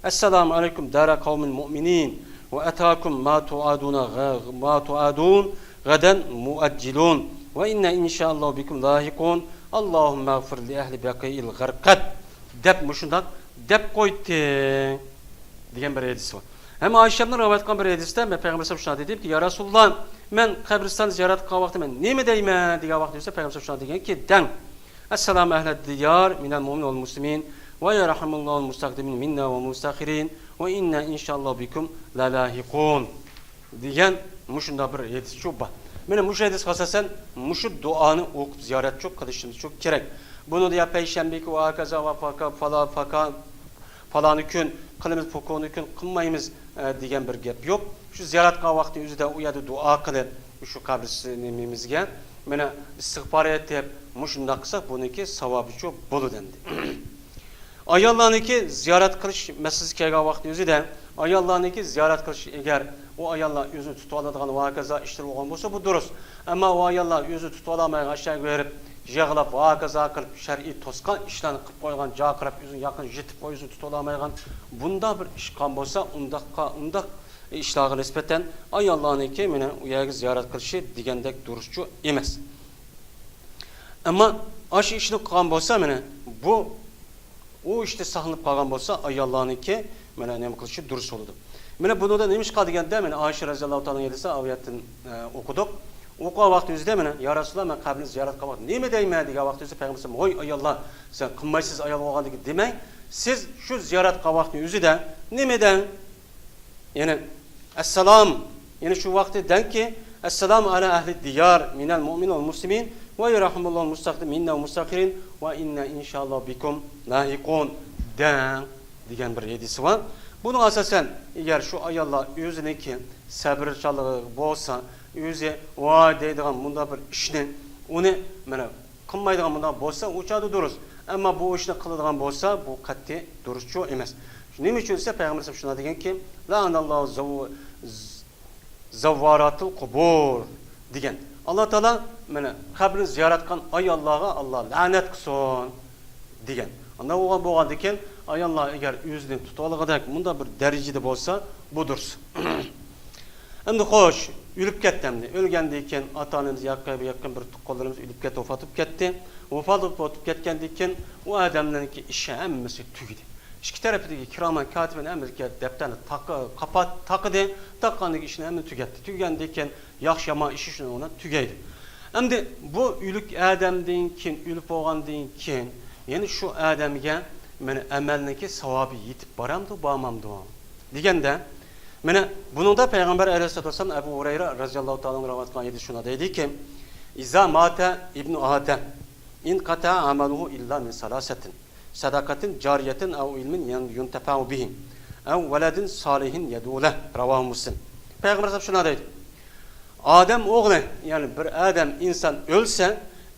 «السلام عليكم دار قوم مؤمنين، وأتاكم ما توعدون غ-، ما توعدون غدا مؤجل، وإنا إن شاء الله بكم لاحقون، اللهم اغفر لأهل بقيع الغرقد» دەپ مۇشۇنداق دەپ قويدى دېگەن بىر ھەدىس بار. ھەم ئائىشەمنىڭ رىۋايەت قىلغان بىر ھەدىستە مەن پەيغەمبەر ئەلەيھىسسالام شۇنداق دېدىمكى: «يا رسول الله، مەن قەبرىستان زىيارەت قىلغان ۋاقىتتا مەن نېمە دەيمەن؟» دېگەن ۋاقىتتا دېسە، پەيغەمبەر ئەلەيھىسسالام شۇنداق دېگەنكى، دەڭ: «السلام أهل الديار من المؤمن والمسلمين، ويرحم الله المستقدمين منا والمستأخرين، وإنا إن شاء الله بكم للاحقون» دېگەن مۇشۇنداق بىر ھەدىسچۇ بار. مانا مۇشۇ ھەدىسكە ئاساسەن مۇشۇ دۇئانى ئوقۇپ زىيارەتچۇ قىلىشىمىزچۇ كېرەك. بۇنىڭدا يا پەيشەنبىكى ۋە ھاكازا ۋە پاكا-، پالا-، پاكا-، پالانى كۈن قىلىمىز، پوكونى كۈن قىلمايمىز، ئە، دېگەن بىر گەپ يوق. شۇ زىيارەت قىلغان ۋاقتى ئۆزىدە ئۇ يەردە دۇئا قىلىپ، شۇ قەبرىسى نېمىمىزگە مانا ئىستىغپار ئېيتىپ، مۇشۇنداق قىلساق بۇنىڭكى ساۋابىچۇ بولىدۇ ئەمدى. ئاياللارنىڭكى زىيارەت قىلىش مەسىلىسى كەلگەن ۋاقىتنىڭ ئۆزىدە، ئاياللارنىڭكى زىيارەت قىلىش، ئەگەر ئۇ ئاياللار ئۆزىنى تۇتۇۋالىدىغان ۋە ھاكازا ئىشلىرى بولغان بولسا، بۇ دۇرۇس. ئەمما ئۇ ئاياللار ئۆزىنى تۇتۇۋالالمايدىغان ئاشۇ يەرگە بېرىپ، يىغلاپ ۋە ھاكازا قىلىپ، شەرئىي توسقان ئىشلارنى قىلىپ قويغان، جاغ قىرىپ، ئۆزىنى ياقىنى يېتىپ، ئۆزىنى تۇتۇۋالالمايدىغان بۇنداق بىر ئىش قىلغان بولسا، ئۇنداققا، ئۇنداق ئىشلارغا نىسبەتەن ئاياللارنىڭكى مانا ئۇ يەرگە زىيارەت قىلىشى دېگەندەك دۇرۇسچۇ ئەمەس. ئەمما ئاشۇ ئىشنى قىلغان بولسا، مانا بۇ ئۇ ئىشتا ساقلىنىپ قالغان بولسا، ئاياللارنىڭكى مانا نېمە قىلىشى دۇرۇس بولىدۇ. مانا بۇنىڭدا نېمە ئىش قالدى دېگەندە، مانا ئائىشە رەزىياللاھۇ تائالا ئەنھا ھەدىسى ئايەتتىن، ئە، ئوقۇدۇق. ئوقۇغان ۋاقتى ئۆزىدە مانا، يا رەسۇلاللا، مەن قەبرىنى زىيارەت قىلغان ۋاقىت نېمە دەيمەن دېگەن ۋاقتى ئۆزىدە پەيغەمبەر ئەلەيھىسسالام، ھوي ئاياللار، سەن قىلمايسىز ئايال بولغاندىكىن دېمەي، سىز شۇ زىيارەت قىلغان ۋاقتى ئۆزىدە نېمە دەڭ؟ يەنى، ئەسسالام، يەنى شۇ ۋاقىتتا دەڭكى، ئەسسالامۇ ئەلا ئەھلى دىيار مىنەل مۇئمىنىن ۋەل مۇسلىمىن ۋە يەرھەمۇللاھۇل مۇستەقدىمىنە ۋەل مۇستەخىرىن ۋە ئىننا ئىنشائاللاھۇ بىكۇم لاھىقۇن دەڭ دېگەن بىر ھەدىسى بار. بۇنىڭ ئاساسەن، ئەگەر شۇ ئاياللار ئۆزىنىڭكى سەۋرچانلىقى بولسا، ئۆزى ۋاي دەيدىغان مۇنداق بىر ئىشنى، ئۇنى مانا قىلمايدىغان مۇنداق بولسا، ئۇ چاغدا دۇرۇس. ئەمما بۇ ئىشنى قىلىدىغان بولسا، بۇ قەتئىي دۇرۇسچۇ ئېمەس. نېمە ئۈچۈن دېسە، پەيغەمبەر ئەلەيھىسسالام شۇنداق دېگەنكى، لەئەنەللاھۇ زەۋ-، ز-، زەۋۋاراتىل قۇبۇر دېگەن. ئاللا تائالا مانا قەبرىنى زىيارەت قىلغان ئاياللارغا ئاللا لەنەت قىلسۇن دېگەن. ئانداق بولغان، بولغاندىكىن، ئاياللار ئەگەر ئۆزىنى تۇتۇۋالغۇدەك مۇنداق بىر دەرىجىدە بولسا، بۇ دۇرۇس. ئەمدى خوش، ئۆلۈپ كەتتى ئەمدى. ئۆلگەندىن كېيىن ئاتا-ئانىمىز ياكى يېقىن بىر تۇغقانلىرىمىز ئۆلۈپ كەتتى، ۋاپات بولۇپ كەتتى. ۋاپات بولۇپ كەتكەندىن كېيىن ئۇ ئادەملەرنىڭكى ئىشى ھەممىسى تۈگىدى. ئىككى تەرىپىدىكى كىرامەن كاتىبىن ھەممىسى دەپتەرنى تاقا-، قاپات-، تاقىدى. تاقىغاندىن كېيىن ئىشىنى ھەممىسى تۈگەتتى. تۈگىگەندىن كېيىن ياخشى يامان ئىشى شۇنىڭ بىلەن تۈگەيدۇ. ئەمدى بۇ ئۆلۈك ئادەمدىن كېيىن، ئۆلۈپ بولغاندىن كېيىن، يەنە شۇ ئادەمگە مانا ئەمەلنىڭكى ساۋابى يېتىپ بارامدۇ، بارمامدۇ دېگەندە، مانا بۇنىڭدا پەيغەمبەر ئەلەيھىسسالاتۇ ۋەسسالام ئەبۇ ھۇرەيرە رەزىياللاھۇ تائالا ئەنھۇ رىۋايەت قىلغان ھەدىس شۇنداق دەيدىكى، ئىزا ماتە ئىبنۇ ئادەم ئىنقەتەئە ئەمەلۇھۇ ئىللا مىن سالاسەتىن، سەدەقەتىن جارىيەتىن ئەۋ ئىلمىن يەن-، يۇنتەفەئۇ بىھى، ئەۋ ۋەلەدىن سالىھىن يەدئۇ لەھ. راۋاھۇ مۇسلىم. پەيغەمبەر ئەلەيھىسسالام شۇنداق دەيدۇ. ئادەم ئوغلى، يەنى بىر ئادەم، ئىنسان ئۆلسە،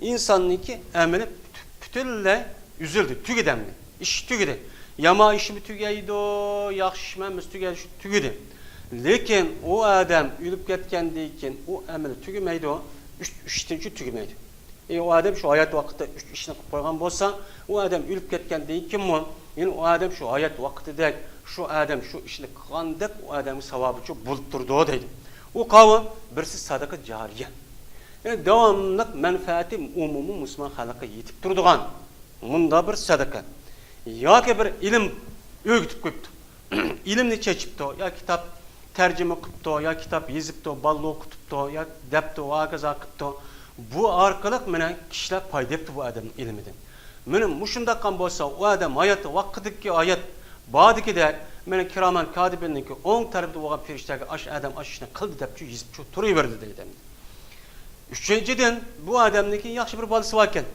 ئىنساننىڭكى ئەمىلى پۈت-، پۈتۈنلەي ئۈزۈلدى، تۈگىدى ئەمدى. ئىش تۈگىدى. يامان ئىشمۇ تۈگەيدۇ، ياخشى ئىشمۇ ھەممىسى تۈگەيدۇ، شۇ تۈگىدى. لېكىن ئۇ ئادەم ئۆلۈپ كەتكەندىن كېيىن ئۇ ئەمىلى تۈگىمەيدۇ، ئۈچ، ئۈچتىنچى تۈگىمەيدۇ. ئى، ئۇ ئادەم شۇ ھايات ۋاقتىدا ئۈچ ئىشنى قىلىپ قويغان بولسا، ئۇ ئادەم ئۆلۈپ كەتكەندىن كېيىنمۇ، يەنە ئۇ ئادەم شۇ ھايات ۋاقتىدەك، شۇ ئادەم شۇ ئىشنى قىلغاندەك ئۇ ئادەمگە ساۋابىچۇ بولۇپ تۇرىدۇ دەيدۇ. ئۇ قاۋۇ، بىرسى سەدىقە جارىيە. يەنى داۋاملىق مەنپەئەتى ئومۇمىي مۇسۇلمان خەلققە يېتىپ تۇرىدىغان مۇنداق بىر سەدىقە. ياكى بىر ئىلىم ئۆگىتىپ قويۇپتۇ. ئىلىمنى چېچىپتۇ، يا كىتاب تەرجىمە قىپتۇ، يا كىتاب يېزىپتۇ، بالىلار ئوقۇتۇپتۇ، يا دەپتۇ، ھاكازا قىپتۇ. بۇ ئارقىلىق مانا كىشىلەر پايدا ئېپتۇ بۇ ئادەمنىڭ ئىلمىدىن. مانا مۇشۇنداق قىلغان بولسا، ئۇ ئادەم ھايات ۋاقتىدىكى ھايات باردىكىدەك، مانا كىرامەن كاتىبىننىڭكى ئوڭ تەرىپىدە بولغان پېرىشتەگە ئاش ئادەم ئاش ئىشنى قىلدى دەپچۇ يېزىپچۇ تۇرۇۋېرىدۇ دەيدۇ. ئۈچىنچىدىن، بۇ ئادەمنىڭكى ياخشى بىر بالىسى باركەن.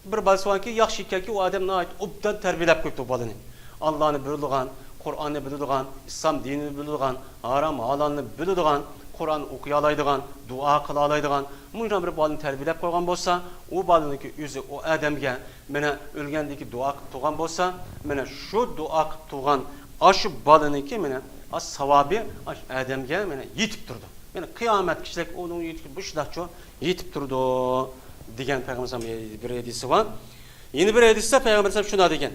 بىر بالىسى باركەن، ياخشى ئىكەنكى، ئۇ ئادەم ناھايىتى ئوبدان تەربىيەلەپ قويۇپتۇ بالىنى. ئاللانى بىلىدىغان، قۇرئاننى بىلىدىغان، ئىسلام دىنىنى بىلىدىغان، ھارام ھالالنى بىلىدىغان، قۇرئان ئوقۇيالايدىغان، دۇئا قىلالايدىغان، مۇشۇنداق بىر بالىنى تەربىيەلەپ قويغان بولسا، ئۇ بالىنىڭكى ئۆزى ئۇ ئادەمگە مانا ئۆلگەندىن كېيىن دۇئا قىلىپ تۇرغان بولسا، مانا شۇ دۇئا قىلىپ تۇرغان ئاشۇ بالىنىڭكى مانا ئاش ساۋابى ئاشۇ ئادەمگە مانا يېتىپ تۇرىدۇ. يەنى قىيامەتكىچىلىك ئۇنىڭ يېتىشى مۇشۇنداقچۇ يېتىپ تۇرىدۇ دېگەن پەيغەمبەر بىر ھەدىسى بار. يەنە بىر ھەدىستە پەيغەمبەر شۇنداق دېگەن،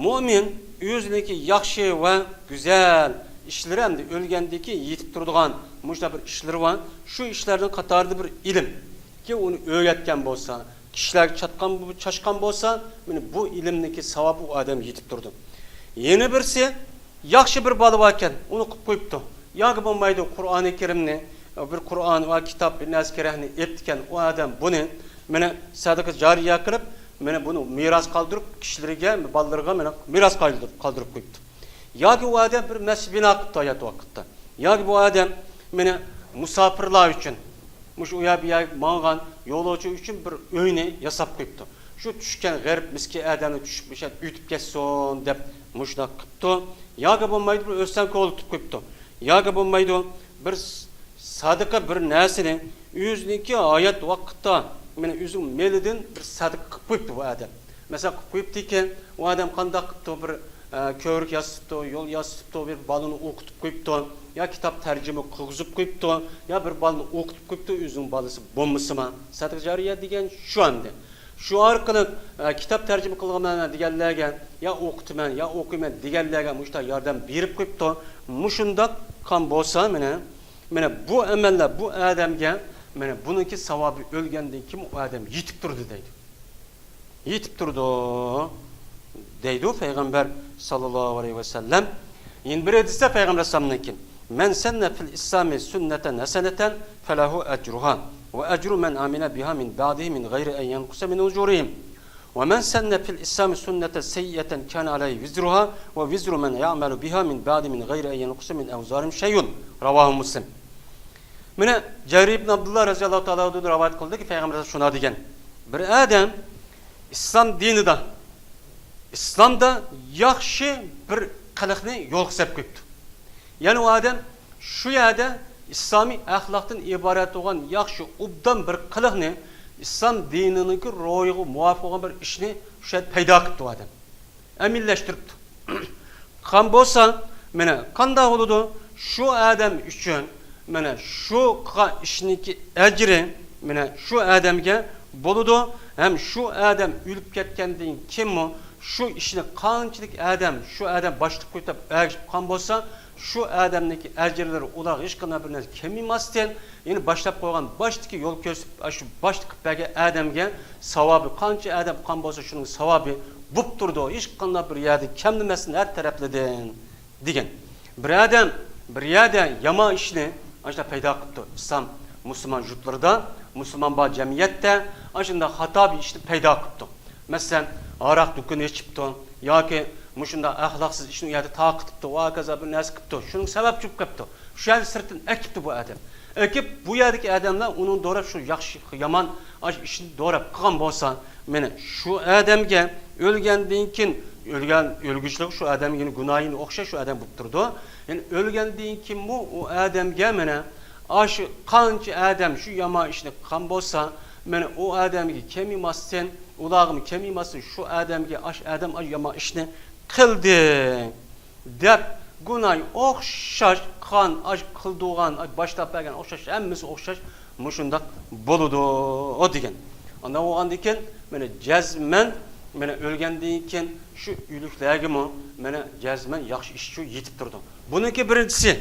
مۆمىن ئۆزىنىڭكى ياخشى ۋە گۈزەل ئىشلىرى ھەمدە ئۆلگەندىن كېيىن يېتىپ تۇرىدىغان مۇشۇنداق بىر ئىشلىرى بار. شۇ ئىشلارنىڭ قاتارىدا بىر ئىلىم، كى ئۇنى ئۆگەتكەن بولسا، كىشىلەرگە چاتقان، چاچقان بولسا، مانا بۇ ئىلىمنىڭكى ساۋابى ئۇ ئادەمگە يېتىپ تۇرىدۇ. يەنە بىرسى، ياخشى بىر بالا باركەن، ئۇنى قىلىپ قويۇپتۇ. ياكى بولمايدۇ، قۇرئانى كەرىمنى، بىر قۇرئان ۋە كىتاب، بىر نەرسە كېرەكنى ئېلىپتىكەن، ئۇ ئادەم بۇنى، مانا سەدىقە جارىيە قىلىپ، مانا بۇنى مىراس قالدۇرۇپ، كىشىلىرىگە، بالىلىرىغا مانا مىراس قالدۇرۇپ، قالدۇرۇپ قويۇپتۇ. ياكى ئۇ ئادەم بىر مەسچىت بىنا قىپتۇ ھايات ۋاقىتتا. ياكى بۇ ئادەم مانا مۇساپىرلار ئۈچۈن، مۇشۇ ئۇ يەر بۇ يەرگە ماڭغان يولۇچى ئۈچۈن بىر ئۆينى ياساپ قويۇپتۇ. شۇ چۈشكەن غېرىب مىسكىن ئادەمنى چۈشۈپ مۇشۇ يەردە ئۆتۈپ كەتسۇن دەپ مۇشۇنداق قىپتۇ. ياكى بولمايدۇ، بىر ئۆستەڭ كولىتىپ قويۇپتۇ. ياكى بولمايدۇ، بىر س-، سادىقە بىر نەرسىنى ئۆزىنىڭكى ھايات ۋاقىتتا، مانا ئۆزىنىڭ مېلىدىن بىر سادىقە قىلىپ قويۇپتۇ بۇ ئادەم. مەسىلەن، قىلىپ قويۇپتىكەن، ئۇ ئادەم قانداق قىپتۇ، بىر، ئە، كۆۋرۈك ياسىتىپتۇ، يول ياسىتىپتۇ، بىر بالىنى ئوقۇتۇپ قويۇپتۇ، يا كىتاب تەرجىمە قىلغۇزۇپ قويۇپتۇ، يا بىر بالىنى ئوقۇتۇپ قويۇپتۇ، ئۆزىنىڭ بالىسى بولمىسىمۇ. سەدىقە جارىيە دېگەن شۇ ئەمدى. شۇ ئارقىلىق، ئە، كىتاب تەرجىمە قىلغان دېگەنلەرگە، يا ئوقۇتىمەن، يا ئوقۇيمەن دېگەنلەرگە مۇشۇنداق ياردەم بېرىپ قويۇپتۇ. مۇشۇنداق قىلغان بولسا، مانا، مانا بۇ ئەمەللەر بۇ ئادەمگە، مانا بۇنىڭكى ساۋابى ئۆلگەندىن كېيىن ئۇ ئادەم يېتىپ تۇرىدۇ دەيدۇ. يېتىپ تۇرىدۇ. دەيدۇ پەيغەمبەر ساللاللاھۇ ئەلەيھى ۋەسەللەم. يەنە بىر ھەدىستە پەيغەمبەر ئەلەيھىسسالامنىڭكى، مەن سەننە فىل ئىسلامى سۈننەتەن ھەسەنەتەن فەلەھۇ ئەجرۇھا ۋە ئەجرۇ مەن ئامىلە بىھا مىن بەئدىھى مىن غەيرى ئەن يەنقۇسە مىن ئۇجۇرىھىم. ۋە مەن سەننە فىل ئىسلامى سۈننەتەن سەييئەتەن كانە ئەلەيھى ۋىزرۇھا ۋە ۋىزرۇ مەن يەئمەلۇ بىھا مىن بەئدىھى مىن غەيرى ئەن يەنقۇسە مىن ئەۋزارىھىم شەيئۇن. راۋاھۇ مۇسلىم. مانا جابىر ئىبن ئابدۇللا رەزىياللاھۇ تائالا ئەنھۇدىن رىۋايەت قىلدىكى، پەيغەمبەر شۇنداق دېگەن، بىر ئادەم ئىسلام دىنىدا، ئىسلامدا ياخشى بىر قىلىقنى يولغا سەپ قويۇپتۇ. يەنى ئۇ ئادەم شۇ يەردە ئىسلامىي ئەخلاقتىن ئىبارەت بولغان ياخشى، ئوبدان بىر قىلىقنى، ئىسلام دىنىنىڭكى روھىغا مۇۋاپىق بولغان بىر ئىشنى شۇ يەردە پەيدا قىپتۇ ئۇ ئادەم. ئەمەلىيلەشتۈرۈپتۇ. قىلغان بولسا، مانا قانداق بولىدۇ؟ شۇ ئادەم ئۈچۈن مانا شۇ قىلغان ئىشنىڭكى ئەجرى مانا شۇ ئادەمگە بولىدۇ. ھەم شۇ ئادەم ئۆلۈپ كەتكەندىن كېيىنمۇ شۇ ئىشنى قانچىلىك ئادەم، شۇ ئادەم باشلىق قويۇپ ئەگىشىپ قىلغان بولسا، شۇ ئادەمنىڭكى ئەجىرلىرى ئۇلارغا ھېچقانداق بىر نەرسە كەمىمەستىن، يەنى باشلاپ قويغان باشتىكى يول كۆرسىتىپ، ئاشۇ باشلىق قىلىپ بەرگەن ئادەمگە ساۋابى، قانچە ئادەم قىلغان بولسا، شۇنىڭ ساۋابى بوپ تۇرىدۇ. ھېچقانداق بىر يەردىن كەملىمەستىن ھەر تەرەپلىدىن دېگەن. بىر ئادەم بىر يەردە يامان ئىشنى ئاشۇنداق پەيدا قىپتۇ. ئىسلام مۇسۇلمان يۇرتلىرىدا، مۇسۇلمان بار جەمئىيەتتە ئاشۇنداق خاتا بىر ئىشنى پەيدا قىپتۇ. مەسىلەن، ھاراق دۇكىنى ئېچىپتۇ ياكى مۇشۇنداق ئەخلاقسىز ئىشنى ئۇ يەردە تارقىتىپتۇ، ۋە ھاكازا بىر نەرسە قىپتۇ. شۇنىڭ سەۋەبچى بولۇپ قېپتۇ. شۇ يەردە سىرتتىن ئەكىپتۇ بۇ ئادەم. ئەكىپ، بۇ يەردىكى ئادەملەر ئۇنىڭ دوراپ شۇ ياخشى، يامان ئاشۇ ئىشنى دوراپ قىلغان بولسا، مانا شۇ ئادەمگە ئۆلگەندىن كېيىن، ئۆلگەن، ئۆلگۈچىلىك شۇ ئادەمگە يەنە گۇناھىنى ئوخشاش شۇ ئادەم بولۇپ تۇرىدۇ. يەنى ئۆلگەندىن كېيىنمۇ ئۇ ئادەمگە مانا ئاشۇ قانچە ئادەم شۇ يامان ئىشنى قىلغان بولسا، مانا ئۇ ئادەمگە كەمىماستىن، ئۇلارغىمۇ كەمىماستىن شۇ ئادەمگە ئاشۇ ئادەم ئاشۇ يامان ئىشنى قىلدى دەپ، گۇناھى ئوخشاش قىلغان، ئاش قىلدۇرغان، ئاش باشلاپ بەرگەن ئوخشاش، ھەممىسى ئوخشاش مۇشۇنداق بولىدۇ دېگەن. ئانداق بولغاندىن كېيىن، مانا جەزمەن، مانا ئۆلگەندىن كېيىن شۇ ئۆلۈكلەرگىمۇ، مانا جەزمەن ياخشى ئىش شۇ يېتىپ تۇرىدۇ. بۇنىڭكى بىرىنچىسى،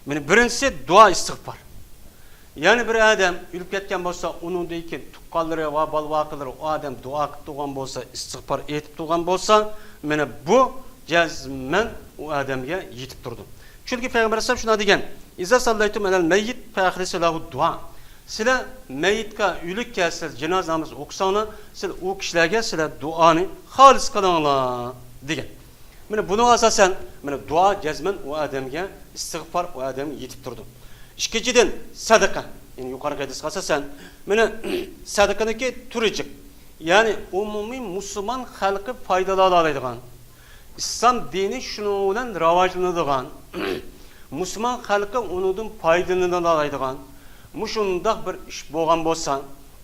مانا بىرىنچىسى دۇئا ئىستىغپار. يەنى بىر ئادەم ئۆلۈپ كەتكەن بولسا، ئۇنىڭدىن كېيىن تۇغقانلىرى ۋە بالا-ۋاقىلىرى ئۇ ئادەم دۇئا قىلىپ تۇرغان بولسا، ئىستىغپار ئېيتىپ تۇرغان بولسا، مانا بۇ جەزمەن ئۇ ئادەمگە يېتىپ تۇرىدۇ. چۈنكى پەيغەمبەر ئەلەيھىسسالام شۇنداق دېگەن، «ئىزا ساللەيتۇم ئەلەل مەييىت فەئەخلىسۇ لەھۇ دۇئا.» سىلەر مەييىتكە، ئۆلۈككە سىلەر جىنازا نامىزى ئوقۇساڭلار، سىلەر ئۇ كىشىلەرگە سىلەر دۇئانى خالىس قىلىڭلار دېگەن. مانا بۇنىڭغا ئاساسەن، مانا دۇئا جەزمەن ئۇ ئادەمگە، ئىستىغپار ئۇ ئادەمگە يېتىپ تۇرىدۇ. ئىككىنچىدىن، سەدىقە. يەنى يۇقىرىقى ھەدىسكە ئاساسەن، مانا سەدىقىنىڭكى تۈرى جىق. يەنى ئومۇمىي مۇسۇلمان خەلقى پايدىلالالايدىغان، ئىسلام دىنى شۇنىڭ بىلەن راۋاجلىنىدىغان، مۇسۇلمان خەلقى ئۇنىڭدىن پايدىلىنالالايدىغان مۇشۇنداق بىر ئىش بولغان بولسا،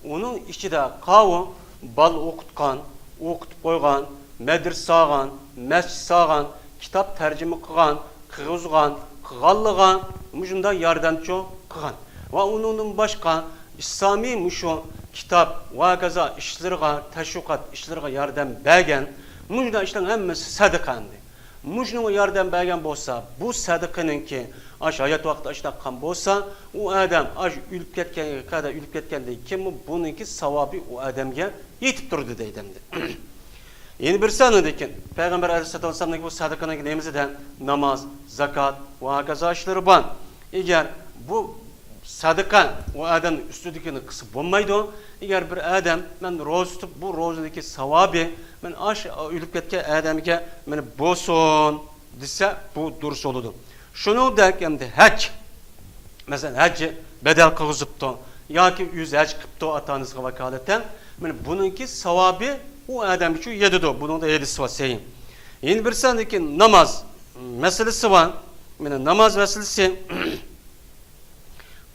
ئۇنىڭ ئىچىدە قاۋۇ، بالا ئوقۇتقان، ئوقۇتۇپ قويغان، مەدرىسە سالغان، مەسچىت سالغان، كىتاب تەرجىمە قىلغان، قىلغۇزغان، قىلغانلىغان، مۇشۇنداق ياردەمچى قىلغان ۋە ئۇنىڭدىن باشقا ئىسلامىي مۇشۇ كىتاب ۋە ھاكازا ئىشلىرىغا، تەشۋىقات ئىشلىرىغا ياردەم بەرگەن، مۇشۇنداق ئىشلارنىڭ ھەممىسى سەدىقە ئەمدى. مۇشۇنىڭغا ياردەم بەرگەن بولسا، بۇ سەدىقىنىڭكى ئاشۇ ھايات ۋاقتىدا ئاشۇنداق قىلغان بولسا، ئۇ ئادەم ئاشۇ ئۆلۈپ كەتكەنگە قەدەر، ئۆلۈپ كەتكەندىن كېيىنمۇ بۇنىڭكى ساۋابى ئۇ ئادەمگە يېتىپ تۇرىدۇ دەيدۇ ئەمدى. يەنە بىرسى ئاندىن كېيىن پەيغەمبەر ئەلەيھىسسالاتۇ ۋەسسالامنىڭكى بۇ سەدىقىنىڭكى نېمىسىدە ناماز، زاكات ۋە ھاكازا ئىشلىرى بار. ئەگەر بۇ سەدىقە ئۇ ئادەمنىڭ ئۈستىدىكىنى قىلسا بولمايدۇ. ئەگەر بىر ئادەم، مەن روزا تۇتۇپ، بۇ روزىدىكى ساۋابى مەن ئاشۇ ئۆلۈپ كەتكەن ئادەمگە مانا بولسۇن دېسە، بۇ دۇرۇس بولىدۇ. شۇنىڭدەك ئەمدى ھەج. مەسىلەن، ھەجگە بەدەل قىلغۇزۇپتۇ ياكى ئۆزى ھەج قىپتۇ ئاتا-ئانىسىغا ۋاكالىتەن. مانا بۇنىڭكى ساۋابى ئۇ ئادەمگە شۇ يېتىدۇ. بۇنىڭدا ھەدىس بار، سەھىھ. يەنە بىرسى ئاندىن كېيىن ناماز مەسىلىسى بار. مانا ناماز مەسىلىسى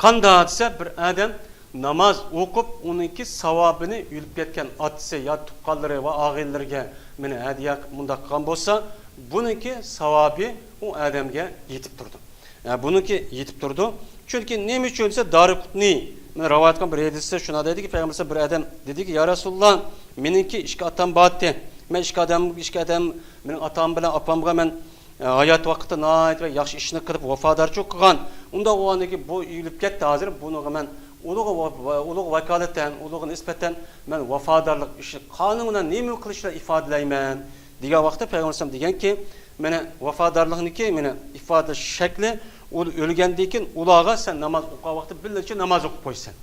قانداق دېسە، بىر ئادەم ناماز ئوقۇپ، ئۇنىڭكى ساۋابىنى ئۆلۈپ كەتكەن ئاتىسى يا تۇغقانلىرى ۋە ئاغىنىلىرىگە مانا ھەدىيە قىلىپ مۇنداق قىلغان بولسا، بۇنىڭكى ساۋابى ئۇ ئادەمگە يېتىپ تۇرىدۇ. ھە، بۇنىڭكى يېتىپ تۇرىدۇ. چۈنكى نېمە ئۈچۈن دېسە، دارىقۇتنى مانا رىۋايەت قىلغان بىر ھەدىستە شۇنداق دەيدىكى، پەيغەمبەر بىر ئادەم دېدىكى، يا رەسۇلاللا، مېنىڭكى ئىككى ئاتام بار ئىدى. مەن ئىككى ئادەم، ئىككى ئادەم، مېنىڭ ئاتام بىلەن ئاپامغا مەن ھايات ۋاقىتتا ناھايىتى بىر ياخشى ئىشنى قىلىپ، ۋاپادارچىلىق قىلغان. ئۇنداق بولغاندىكىن بۇ ئۆلۈپ كەتتى ھازىر، بۇنىڭغا مەن ئۇلۇغ ۋا-، ئۇلۇغ ۋاكالىتەن، ئۇلۇغ نىسبەتەن مەن ۋاپادارلىق ئىشى قانۇن بىلەن نېمە قىلىش بىلەن ئىپادىلەيمەن دېگەن ۋاقىتتا پەيغەمبەر ئەلەيھىسسالام دېگەنكى، مانا ۋاپادارلىقنىكى مانا ئىپادىلەش شەكلى، ئۇ ئۆلگەندىن كېيىن ئۇلارغا سەن ناماز ئوقۇغان ۋاقىتتا بىللىچە ناماز ئوقۇپ قويىسەن.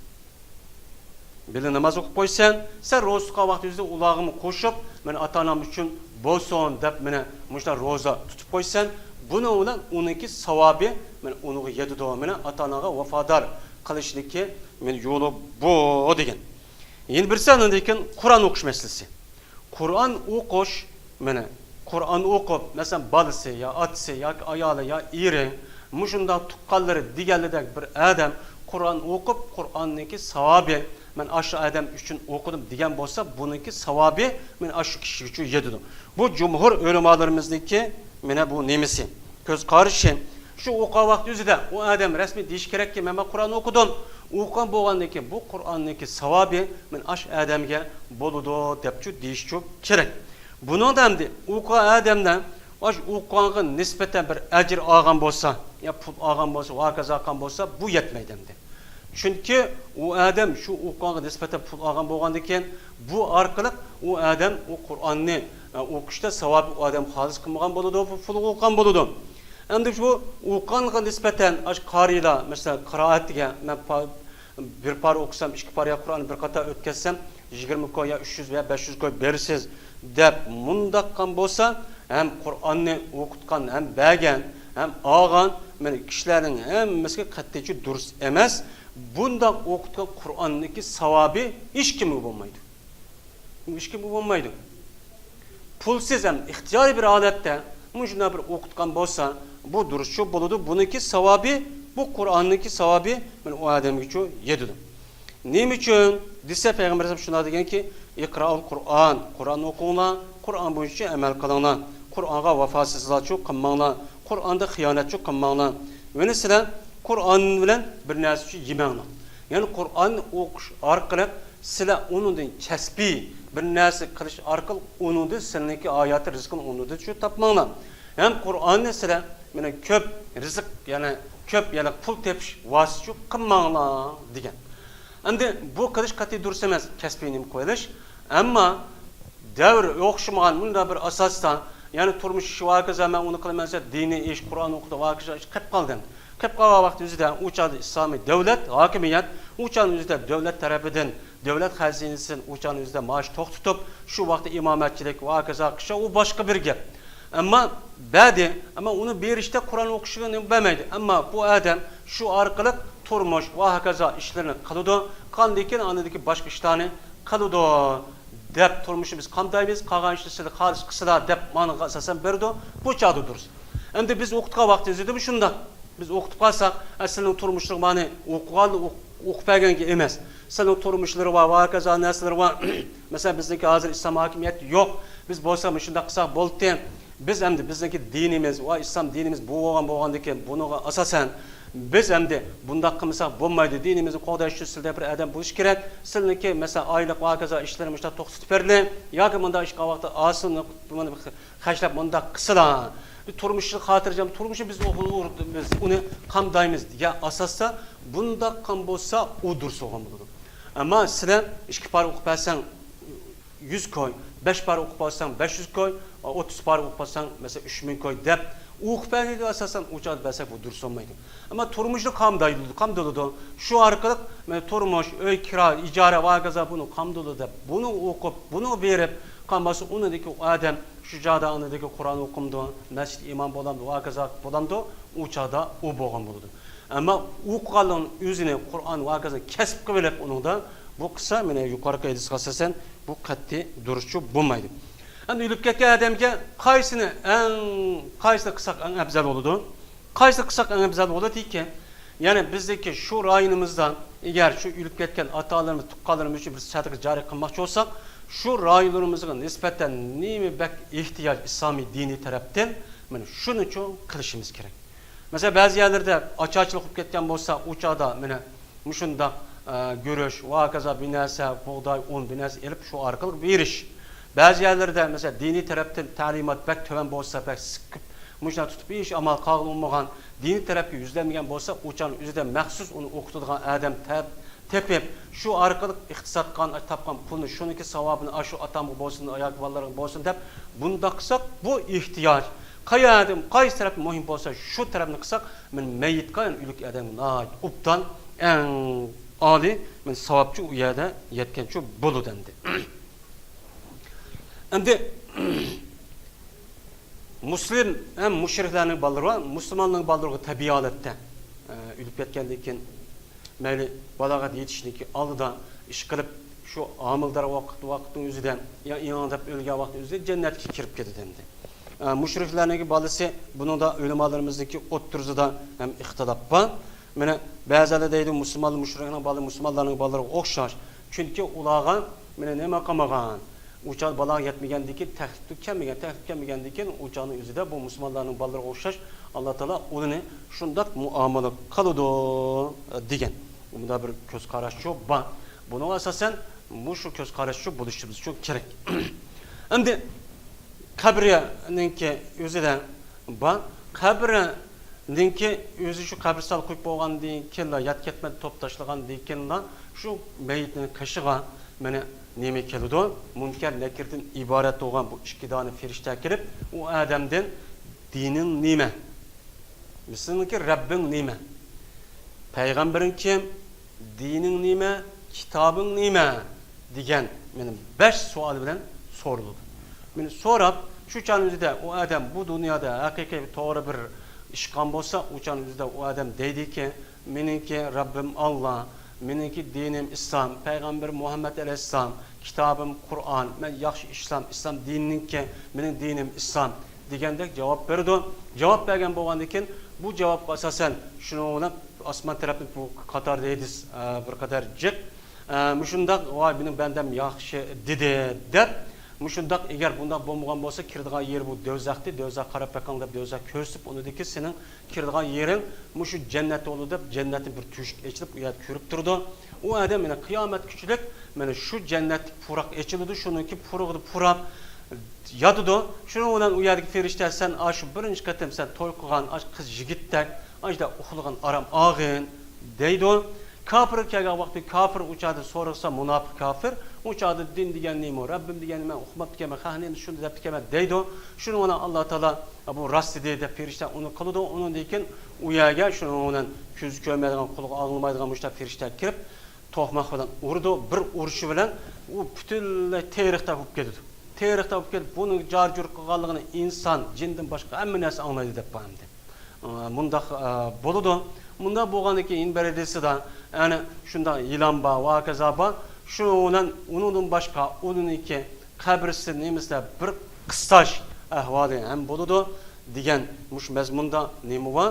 بىللە ناماز ئوقۇپ قويىسەن، سەن روزا تۇتقان ۋاقتى يۈزىدە ئۇلارغىمۇ قوشۇپ، مانا ئاتا ئانام ئۈچۈن بولسۇن دەپ مانا مۇشۇنداق روزا تۇتۇپ قويىسەن. بۇنىڭ بىلەن ئۇنىڭكى ساۋابى مانا ئۇنىڭغا يېتىدۇ. مانا ئاتا ئاناغا ۋاپادار قىلىشنىكى مانا يولى بۇ دېگەن. يەنە بىرسى ئاندىن كېيىن قۇرئان ئوقۇش مەسىلىسى. قۇرئان ئوقۇش، مانا قۇرئان ئوقۇپ، مەسىلەن، بالىسى يا ئاتىسى ياكى ئايالى يا ئېرى، مۇشۇنداق تۇغقانلىرى دېگەنلىدەك بىر ئادەم قۇرئان ئوقۇپ، قۇرئاننىڭكى ساۋابى، مەن ئاشۇ ئادەم ئۈچۈن ئوقۇدۇم دېگەن بولسا، بۇنىڭكى ساۋابى مانا ئاشۇ كىشىگىچۇ يېتىدۇ. بۇ جۇمھۇر ئۆلىمالىرىمىزنىڭكى مانا بۇ نېمىسى، كۆز قارىشى. شۇ ئوقۇغان ۋاقتى ئۆزىدە ئۇ ئادەم رەسمىي دېيىشى كېرەككى، مەن، مەن قۇرئان ئوقۇدۇم. ئوقۇغان بولغاندىن كېيىن بۇ قۇرئاننىڭكى ساۋابى مانا ئاشۇ ئادەمگە بولىدۇ دەپچۇ دېيىشچۇ كېرەك. بۇنىڭدا ئەمدى ئوقۇغان ئادەمدە ئاشۇ ئوقۇغانغا نىسبەتەن بىر ئەجىر ئالغان بولسا، يا پۇل ئالغان بولسا، ۋە ھاكازا قىلغان بولسا، بۇ يەتمەيدۇ ئەمدى. چۈنكى ئۇ ئادەم شۇ ئوقۇغانغا نىسبەتەن پۇل ئالغان بولغاندىن كېيىن، بۇ ئارقىلىق ئۇ ئادەم ئۇ قۇرئاننى، ئە، ئوقۇشتا ساۋابى ئۇ ئادەم خالىس قىلمىغان بولىدۇ، بۇ پۇل ئالغان بولىدۇ. ئەمدى شۇ ئوقۇغانغا نىسبەتەن ئاشۇ قارىيلار، مەسىلەن، قىرائەتكە مەن پا-، بىر پارە ئوقۇسام، ئىككى پارە قۇرئاننى بىر قاتار ئۆتكەزسەم، يىگىرمە كوي يا ئۈچ يۈز ۋە بەش يۈز كوي بېرىسىز دەپ مۇنداق قىلغان بولسا، ھەم قۇرئاننى ئوقۇتقان، ھەم بەرگەن، ھەم ئالغان، مانا، كىشىلەرنىڭ ھەممىسىگە قەتئىيچە دۇرۇس ئەمەس. بۇنداق ئوقۇتقان قۇرئاننىڭكى ساۋابى ھېچكىمگە بولمايدۇ. ھېچكىمگە بولمايدۇ. پۇلسىز ھەم ئىختىيارىي بىر ھالەتتە مۇشۇنداق بىر ئوقۇتقان بولسا، بۇ دۇرۇسچۇ بولىدۇ. بۇنىڭكى ساۋابى، بۇ قۇرئاننىڭكى ساۋابى مانا ئۇ ئادەمگىچۇ يېتىدۇ. نېمە ئۈچۈن دېسە، پەيغەمبەر ئەلەيھىسسالام شۇنداق دېگەنكى، «ئىقرائۇل قۇرئان»، قۇرئان ئوقۇڭلار، قۇرئان بويىچە ئەمەل قىلىڭلار، قۇرئانغا ۋاپاسىزلارچۇ قىلماڭلار، قۇرئاندا خىيانەتچۇ قىلماڭلار. يەنە سىلەر قۇرئان بىلەن بىر نەرسىچۇ يېمەڭلار. يەنى قۇرئان ئوقۇش ئارقىلىق سىلەر ئۇنىڭدىن كەسپىي بىر نەرسە قىلىش ئارقىلىق ئۇنىڭدىن سىلىنىڭكى ھاياتىي رىزقىنى ئۇنىڭدىنچۇ تاپماڭلار. ھەم قۇرئاننى سىلەر مانا كۆپ رىزىق، يەنى كۆپ، يەنى پۇل تېپىش ۋاسىتىچۇ قىلماڭلار دېگەن. ئەمدى بۇ قىلىش قەتئىي دۇرۇس ئەمەس، كەسپىي نېمە قىلىۋېلىش. ئەمما دەۋر ئوخشىمىغان مۇنداق بىر ئاساستا، يەنى تۇرمۇش ئىشى ۋە ھاكازا، مەن ئۇنى قىلىمەن دېسە، دىنىي ئىش، قۇرئان ئوقۇتۇش ۋە ھاكازا ئىش قېلىپ قالدى. قېلىپ قالغان ۋاقىت ئۆزىدە ئۇ چاغدا ئىسلامىي دۆلەت، ھاكىمىيەت ئۇ چاغنىڭ ئۆزىدە دۆلەت تەرىپىدىن، دۆلەت خەزىنىسىدىن ئۇ چاغنىڭ ئۆزىدە مائاش توختىتىپ، شۇ ۋاقىتتا ئىمامەتچىلىك ۋە ھاكازا قىلسا، ئۇ باشقا بىر گەپ. ئەمما بەردى، ئەمما ئۇنى بېرىشتە قۇرئان ئوقۇشىغا نېمە بەرمەيدۇ. ئەمما بۇ ئادەم شۇ ئارقىلىق تۇرمۇش ۋە ھاكازا ئىشلىرىنى قىلىدۇ. قىلغاندىن كېيىن ئاندىن كېيىن باشقا ئىشلارنى قىلىدۇ دەپ، تۇرمۇشنى بىز قامدايمىز، قالغان ئىشنى سىلەر خالىس قىلسىلا دەپ ماڭىغا ئاساسەن بېرىدۇ. بۇ چاغدا دۇرۇس. ئەمدى بىز ئوقۇتقان ۋاقتىمىزدىمۇ شۇنداق. بىز ئوقۇتۇپ قالساق، ئە، سىلىنىڭ تۇرمۇشلۇق مانى ئوقۇغانلا ئوق-، ئوقۇپ بەرگەنگە ئەمەس. سىلىنىڭ تۇرمۇشلىرى بار، ۋە ھاكازا نەرسىلىرى بار. مەسىلەن، بىزنىڭكى ھازىر ئىسلام ھاكىمىيىتى يوق. بىز بولسا مۇشۇنداق قىلساق بولدى. بىز ئەمدى بىزنىڭكى دىنىمىز ۋە ئىسلام دىنىمىز بۇ بولغان بولغاندىكىن، بۇنىڭغا ئاساسەن بىز ئەمدى بۇنداق قىلمىساق بولمايدۇ. دىنىمىزنى قوغداش ئۈچۈن سىلدە بىر ئادەم بولۇش كېرەك. سىلنىڭكى، مەسىلەن، ئايلىق ۋە ھاكازا ئىشلىرى مۇشۇنداق توختىتىپ بېرىلە. ياكى مۇنداق ئىش قىلغان ۋاقىتتا ئاسىلنى خەجلەپ مۇنداق قىلسىلا، بىز تۇرمۇشنى خاتىرجەم، تۇرمۇشنى بىز ئۇ-، بىز ئۇنى قامدايمىز دېگەن ئاساستا بۇنداق قىلغان بولسا، ئۇ دۇرۇس بولغان بولىدۇ. ئەمما سىلەر ئىككى پارە ئوقۇپ بەرسەڭ يۈز كوي، بەش پارە ئوقۇپ بەرسەڭ بەش يۈز كوي، ئوتتۇز پارە ئوقۇپ بەرسەڭ، مەسىلەن، ئۈچ مىڭ كوي دەپ ئوقۇپ بەرگەنگە ئاساسەن ئۇ چاغدا بەرسەك، بۇ دۇرۇس بولمايدۇ. ئەمما تۇرمۇشنى قامدايدۇ، قامدىلىدۇ. شۇ ئارقىلىق، مەن، تۇرمۇش، ئۆي كىرا، ئىجارە ۋە ھاكازا بۇنى قامدىلىدۇ دەپ، بۇنى ئوقۇپ، بۇنى بېرىپ قالماسا، ئۇنىڭدىكى ئۇ ئادەم شۇ جادا ئاندىكى قۇرئان ئوقۇمدۇ، مەسچىت ئىمام بولامدۇ، ۋە ھاكازا بولامدۇ، ئۇ چاغدا ئۇ بولغان بولىدۇ. ئەمما ئوقۇغانلىقنىڭ ئۆزىنى قۇرئان ۋە ھاكازا كەسىپ قىلىۋېلىپ ئۇنىڭدا بۇ قىلسا، مانا يۇقىرىقى ھەدىسكە ئاساسەن بۇ قەتئىي دۇرۇسچۇ بولمايدۇ. ئەمدى ئۆلۈپ كەتكەن ئادەمگە قايسىنى ئەڭ، قايسىنى قىلساق ئەڭ ئەپزەل بولىدۇ؟ قايسى قىلساق ئەڭ ئەپزەل بولىدىكى؟ يەنى بىزدىكى شۇ رايونىمىزدا ئەگەر شۇ ئۆلۈپ كەتكەن ئاتا-ئانىلىرىمىز، تۇغقانلىرىمىز ئۈچۈن بىر سەدىقە جارىيە قىلماقچى بولساق، شۇ رايونلىرىمىزغا نىسبەتەن نېمە بەك ئېھتىياج ئىسلامىي دىنىي تەرەپتىن، مانا شۇنىچۇ قىلىشىمىز كېرەك. مەسىلەن، بەزى يەرلەردە ئاچارچىلىق بولۇپ كەتكەن بولسا، ئۇ چاغدا مانا مۇشۇنداق، ئە، گۈرۈچ ۋە ھاكازا بىر نەرسە، بۇغداي، ئۇن بىر نەرسە ئېلىپ شۇ ئارقىلىق بېرىش. بەزى يەرلەردە، مەسىلەن، دىنىي تەرەپتىن تەلىمات بەك تۆۋەن بولسا، بەك سىقىپ مۇشۇنداق تۇتۇپ بېرىش ئامال قالغىلى بولمىغان، دىنىي تەرەپكە يۈزلەنمىگەن بولسا، ئۇ چاغنىڭ ئۆزىدە مەخسۇس ئۇنى ئوقۇتىدىغان ئادەم تەپ-، تېپىپ، شۇ ئارقىلىق ئىقتىساد قىلغان، تاپقان پۇلنى، شۇنىڭكى ساۋابىنى ئاشۇ ئاتامغا بولسۇن، ياكى بالىلارغا بولسۇن دەپ، بۇنداق قىلساق، بۇ ئېھتىياج. قەيەردىن، قايسى تەرەپتىن مۇھىم بولسا، شۇ تەرەپنى قىلساق، مەن مەييىتقا، يەنى ئۆلۈك ئادەمگە ناھايىتى ئوبدان، ئەڭ ئالىي، مەن ساۋابچۇ ئۇ يەردە يەتكەنچۇ بولىدۇ ئەمدى. ئەمدى مۇسلىم ھەم مۇشرىكلارنىڭ بالىلىرى بار. مۇسۇلماننىڭ بالىلىرىغا تەبىئىي ھالەتتە، ئە، ئۆلۈپ كەتكەندىن كېيىن، مەيلى بالاغەت يېتىشنىڭكى ئالدىدا ئىش قىلىپ، شۇ ھامىلىدار ۋاقىت، ۋاقىتنىڭ ئۆزىدە، يا ئىڭاڭداپ ئۆلگەن ۋاقىتنىڭ ئۆزىدە جەننەتكە كىرىپ كېتىدۇ ئەمدى. ئە، مۇشرىكلارنىڭكى بالىسى، بۇنىڭدا ئۆلىمالىرىمىزنىڭكى ئوتتۇرىسىدا ھەم ئىختىلاپ بار. مانا، بەزىلەر دەيدۇ، مۇسۇلمان، مۇشرىكنىڭ بالىسى مۇسۇلمانلارنىڭ بالىلىرىغا ئوخشاش. چۈنكى ئۇلارغا، مانا، نېمە قىلمىغان؟ ئۇ چاغدا بالاغا يەتمىگەندىن كېيىن، تەكلىپتە كەلمىگەن، تەكلىپ كەلمىگەندىن كېيىن، ئۇ چاغنىڭ ئۆزىدە بۇ مۇسۇلمانلارنىڭ بالىلىرىغا ئوخشاش، ئاللا تائالا ئۇلىنى شۇنداق مۇئامىلە قىلىدۇ، دېگەن. بۇنداق بىر كۆز قاراشچۇ بار. بۇنىڭغا ئاساسەن، مۇشۇ كۆز قاراشچۇ بولۇشىمىز ئۈچۈن كېرەك. ئەمدى قەبرىنىڭكى ئۆزىدە بار. قەبرىنىڭكى ئۆزى شۇ قەبرىستانغا قويۇپ بولغاندىن كېيىنلا، يات كەتمەن توپ تاشلىغاندىن كېيىنلا، شۇ مەيىتنىڭ قېشىغا مانا نېمە كېلىدۇ؟ مۇنكەر، نەكىردىن ئىبارەت بولغان بۇ ئىككى دانە پەرىشتە كېلىپ، ئۇ ئادەمدىن، «دىنىڭ نېمە؟ سېنىڭكى رەببىڭ نېمە؟ پەيغەمبىرىڭ كىم؟ دىنىڭ نېمە؟ كىتابىڭ نېمە؟» دېگەن، مانا، بەش سوئال بىلەن سورىلىدۇ. مانا سوراپ، شۇ چاغنىڭ ئۆزىدە ئۇ ئادەم بۇ دۇنيادا ھەقىقىي توغرا بىر ئىش قىلغان بولسا، ئۇ چاغنىڭ ئۆزىدە ئۇ ئادەم دەيدىكى، «مېنىڭكى رەببىم ئاللا، مېنىڭكى دىنىم ئىسلام، پەيغەمبىرىم مۇھەممەد ئەلەيھىسسالام، كىتابىم قۇرئان، مەن ياخشى ئىسلام، ئىسلام دىنىنىڭكى، مېنىڭ دىنىم ئىسلام» دېگەندەك جاۋاب بېرىدۇ. جاۋاب بەرگەن بولغاندىن كېيىن، بۇ جاۋابقا ئاساسەن، شۇنىڭ بىلەن ئاسمان تەرەپنى بۇ قاتاردا ھەدىس، ئە، بىر قەدەر جىق. ئە، مۇشۇنداق، «ۋاي، مېنىڭ بەندەم ياخشى» دېدى، دەپ، مۇشۇنداق، ئەگەر بۇنداق بولمىغان بولسا، كىرىدىغان يېرى بۇ دوزاختى، دوزاخقا قاراپ بېقىڭ، دەپ، دوزاخ كۆرسىتىپ، ئۇنىڭدىن كېيىن سېنىڭ كىرىدىغان يېرىڭ مۇشۇ جەننەت بولىدۇ، دەپ، جەننەتتىن بىر تۆشۈك ئېچىلىپ، ئۇ يەردە كۆرۈپ تۇرىدۇ. ئۇ ئادەم، يەنە قىيامەتكىچىلىك، مانا شۇ جەننەتتىكى پۇراق ئېچىلىدۇ، شۇنىڭكى پۇرىقىدا پۇراپ ياتىدۇ. شۇنىڭ بىلەن ئۇ يەردىكى پەرىشتە، «سەن ئاشۇ بىرىنچى قېتىم سەن توي قىلغان ئاش قىز يىگىتتەك، ئاشۇنداق ئۇخلىغىن، ئارام ئالغىن» دەيدۇ. كاپىرغا كەلگەن ۋاقتى كاپىر ئۇ چاغدا سورىسا، مۇناپىق كاپىر، ئۇ چاغدا دىن دېگەن نېمە، رەببىم دېگەن نېمە، ئۇقماپتىكەنمەن، خەق نېمە شۇنى دەپتىكەنمەن دەيدۇ. شۇنىڭ بىلەن ئاللا تائالا، «بۇ راست دېدى» دەپ پەرىشتە ئۇنى قىلىدۇ. ئۇنىڭدىن كېيىن ئۇ يەرگە شۇنىڭ بىلەن كۆزى كۆرمەيدىغان، قۇلىقى ئاڭلىمايدىغان مۇشۇنداق پەرىشتە كىرىپ، توقماق بىلەن ئۇرىدۇ. بىر ئۇرۇشى بىلەن ئۇ پۈتۈنلەي تېرىقتەك بولۇپ كېتىدۇ. تېرىقتەك بولۇپ كېتىپ، بۇنىڭ جار-جۇر قىلغانلىقىنى ئىنسان، جىندىن باشقا ھەممە نەرسە ئاڭلايدۇ دەپ بار ئەمدى. ئە، مۇنداق، ئە، بولىدۇ. مۇنداق بولغاندىن كېيىن، يەنە بىر ھەدىسىدە، يەنى شۇنداق يىلان بار، ۋاكازا بار. شۇنىڭ بىلەن ئۇنىڭدىن باشقا ئۇنىڭكى قەبرىسى نېمىسىدە بىر قىستاش ئەھۋالى ھەم بولىدۇ دېگەن مۇشۇ مەزمۇندا نېمە بار؟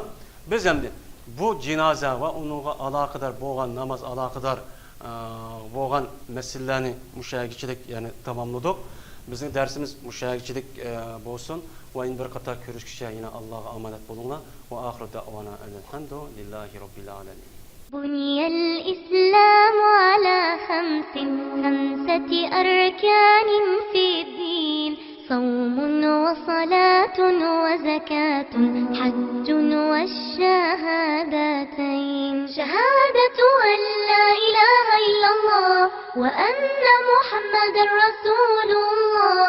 بىز ئەمدى بۇ جىنازا ۋە ئۇنىڭغا ئالاقىدار بولغان، ناماز ئالاقىدار، ئە، بولغان مەسىلىلەرنى مۇشۇ يەرگىچىلىك، يەنى تاماملىدۇق. بىزنىڭ دەرسىمىز مۇشۇ يەرگىچىلىك، ئە، بولسۇن. ۋە يەنە بىر قاتار كۆرۈشكىچە يەنە ئاللاغا ئامانەت بولۇڭلار. ۋە ئاخىرۇ دەئۋانا ئەنىل ھەمدۇ لىللاھى رەببىل ئالەمىن. بني الإسلام على خمس، خمسة أركان في الدين، صوم وصلاة وزكاة حج والشهادتين. شهادة أن لا إله إلا الله وأن محمدا رسول الله.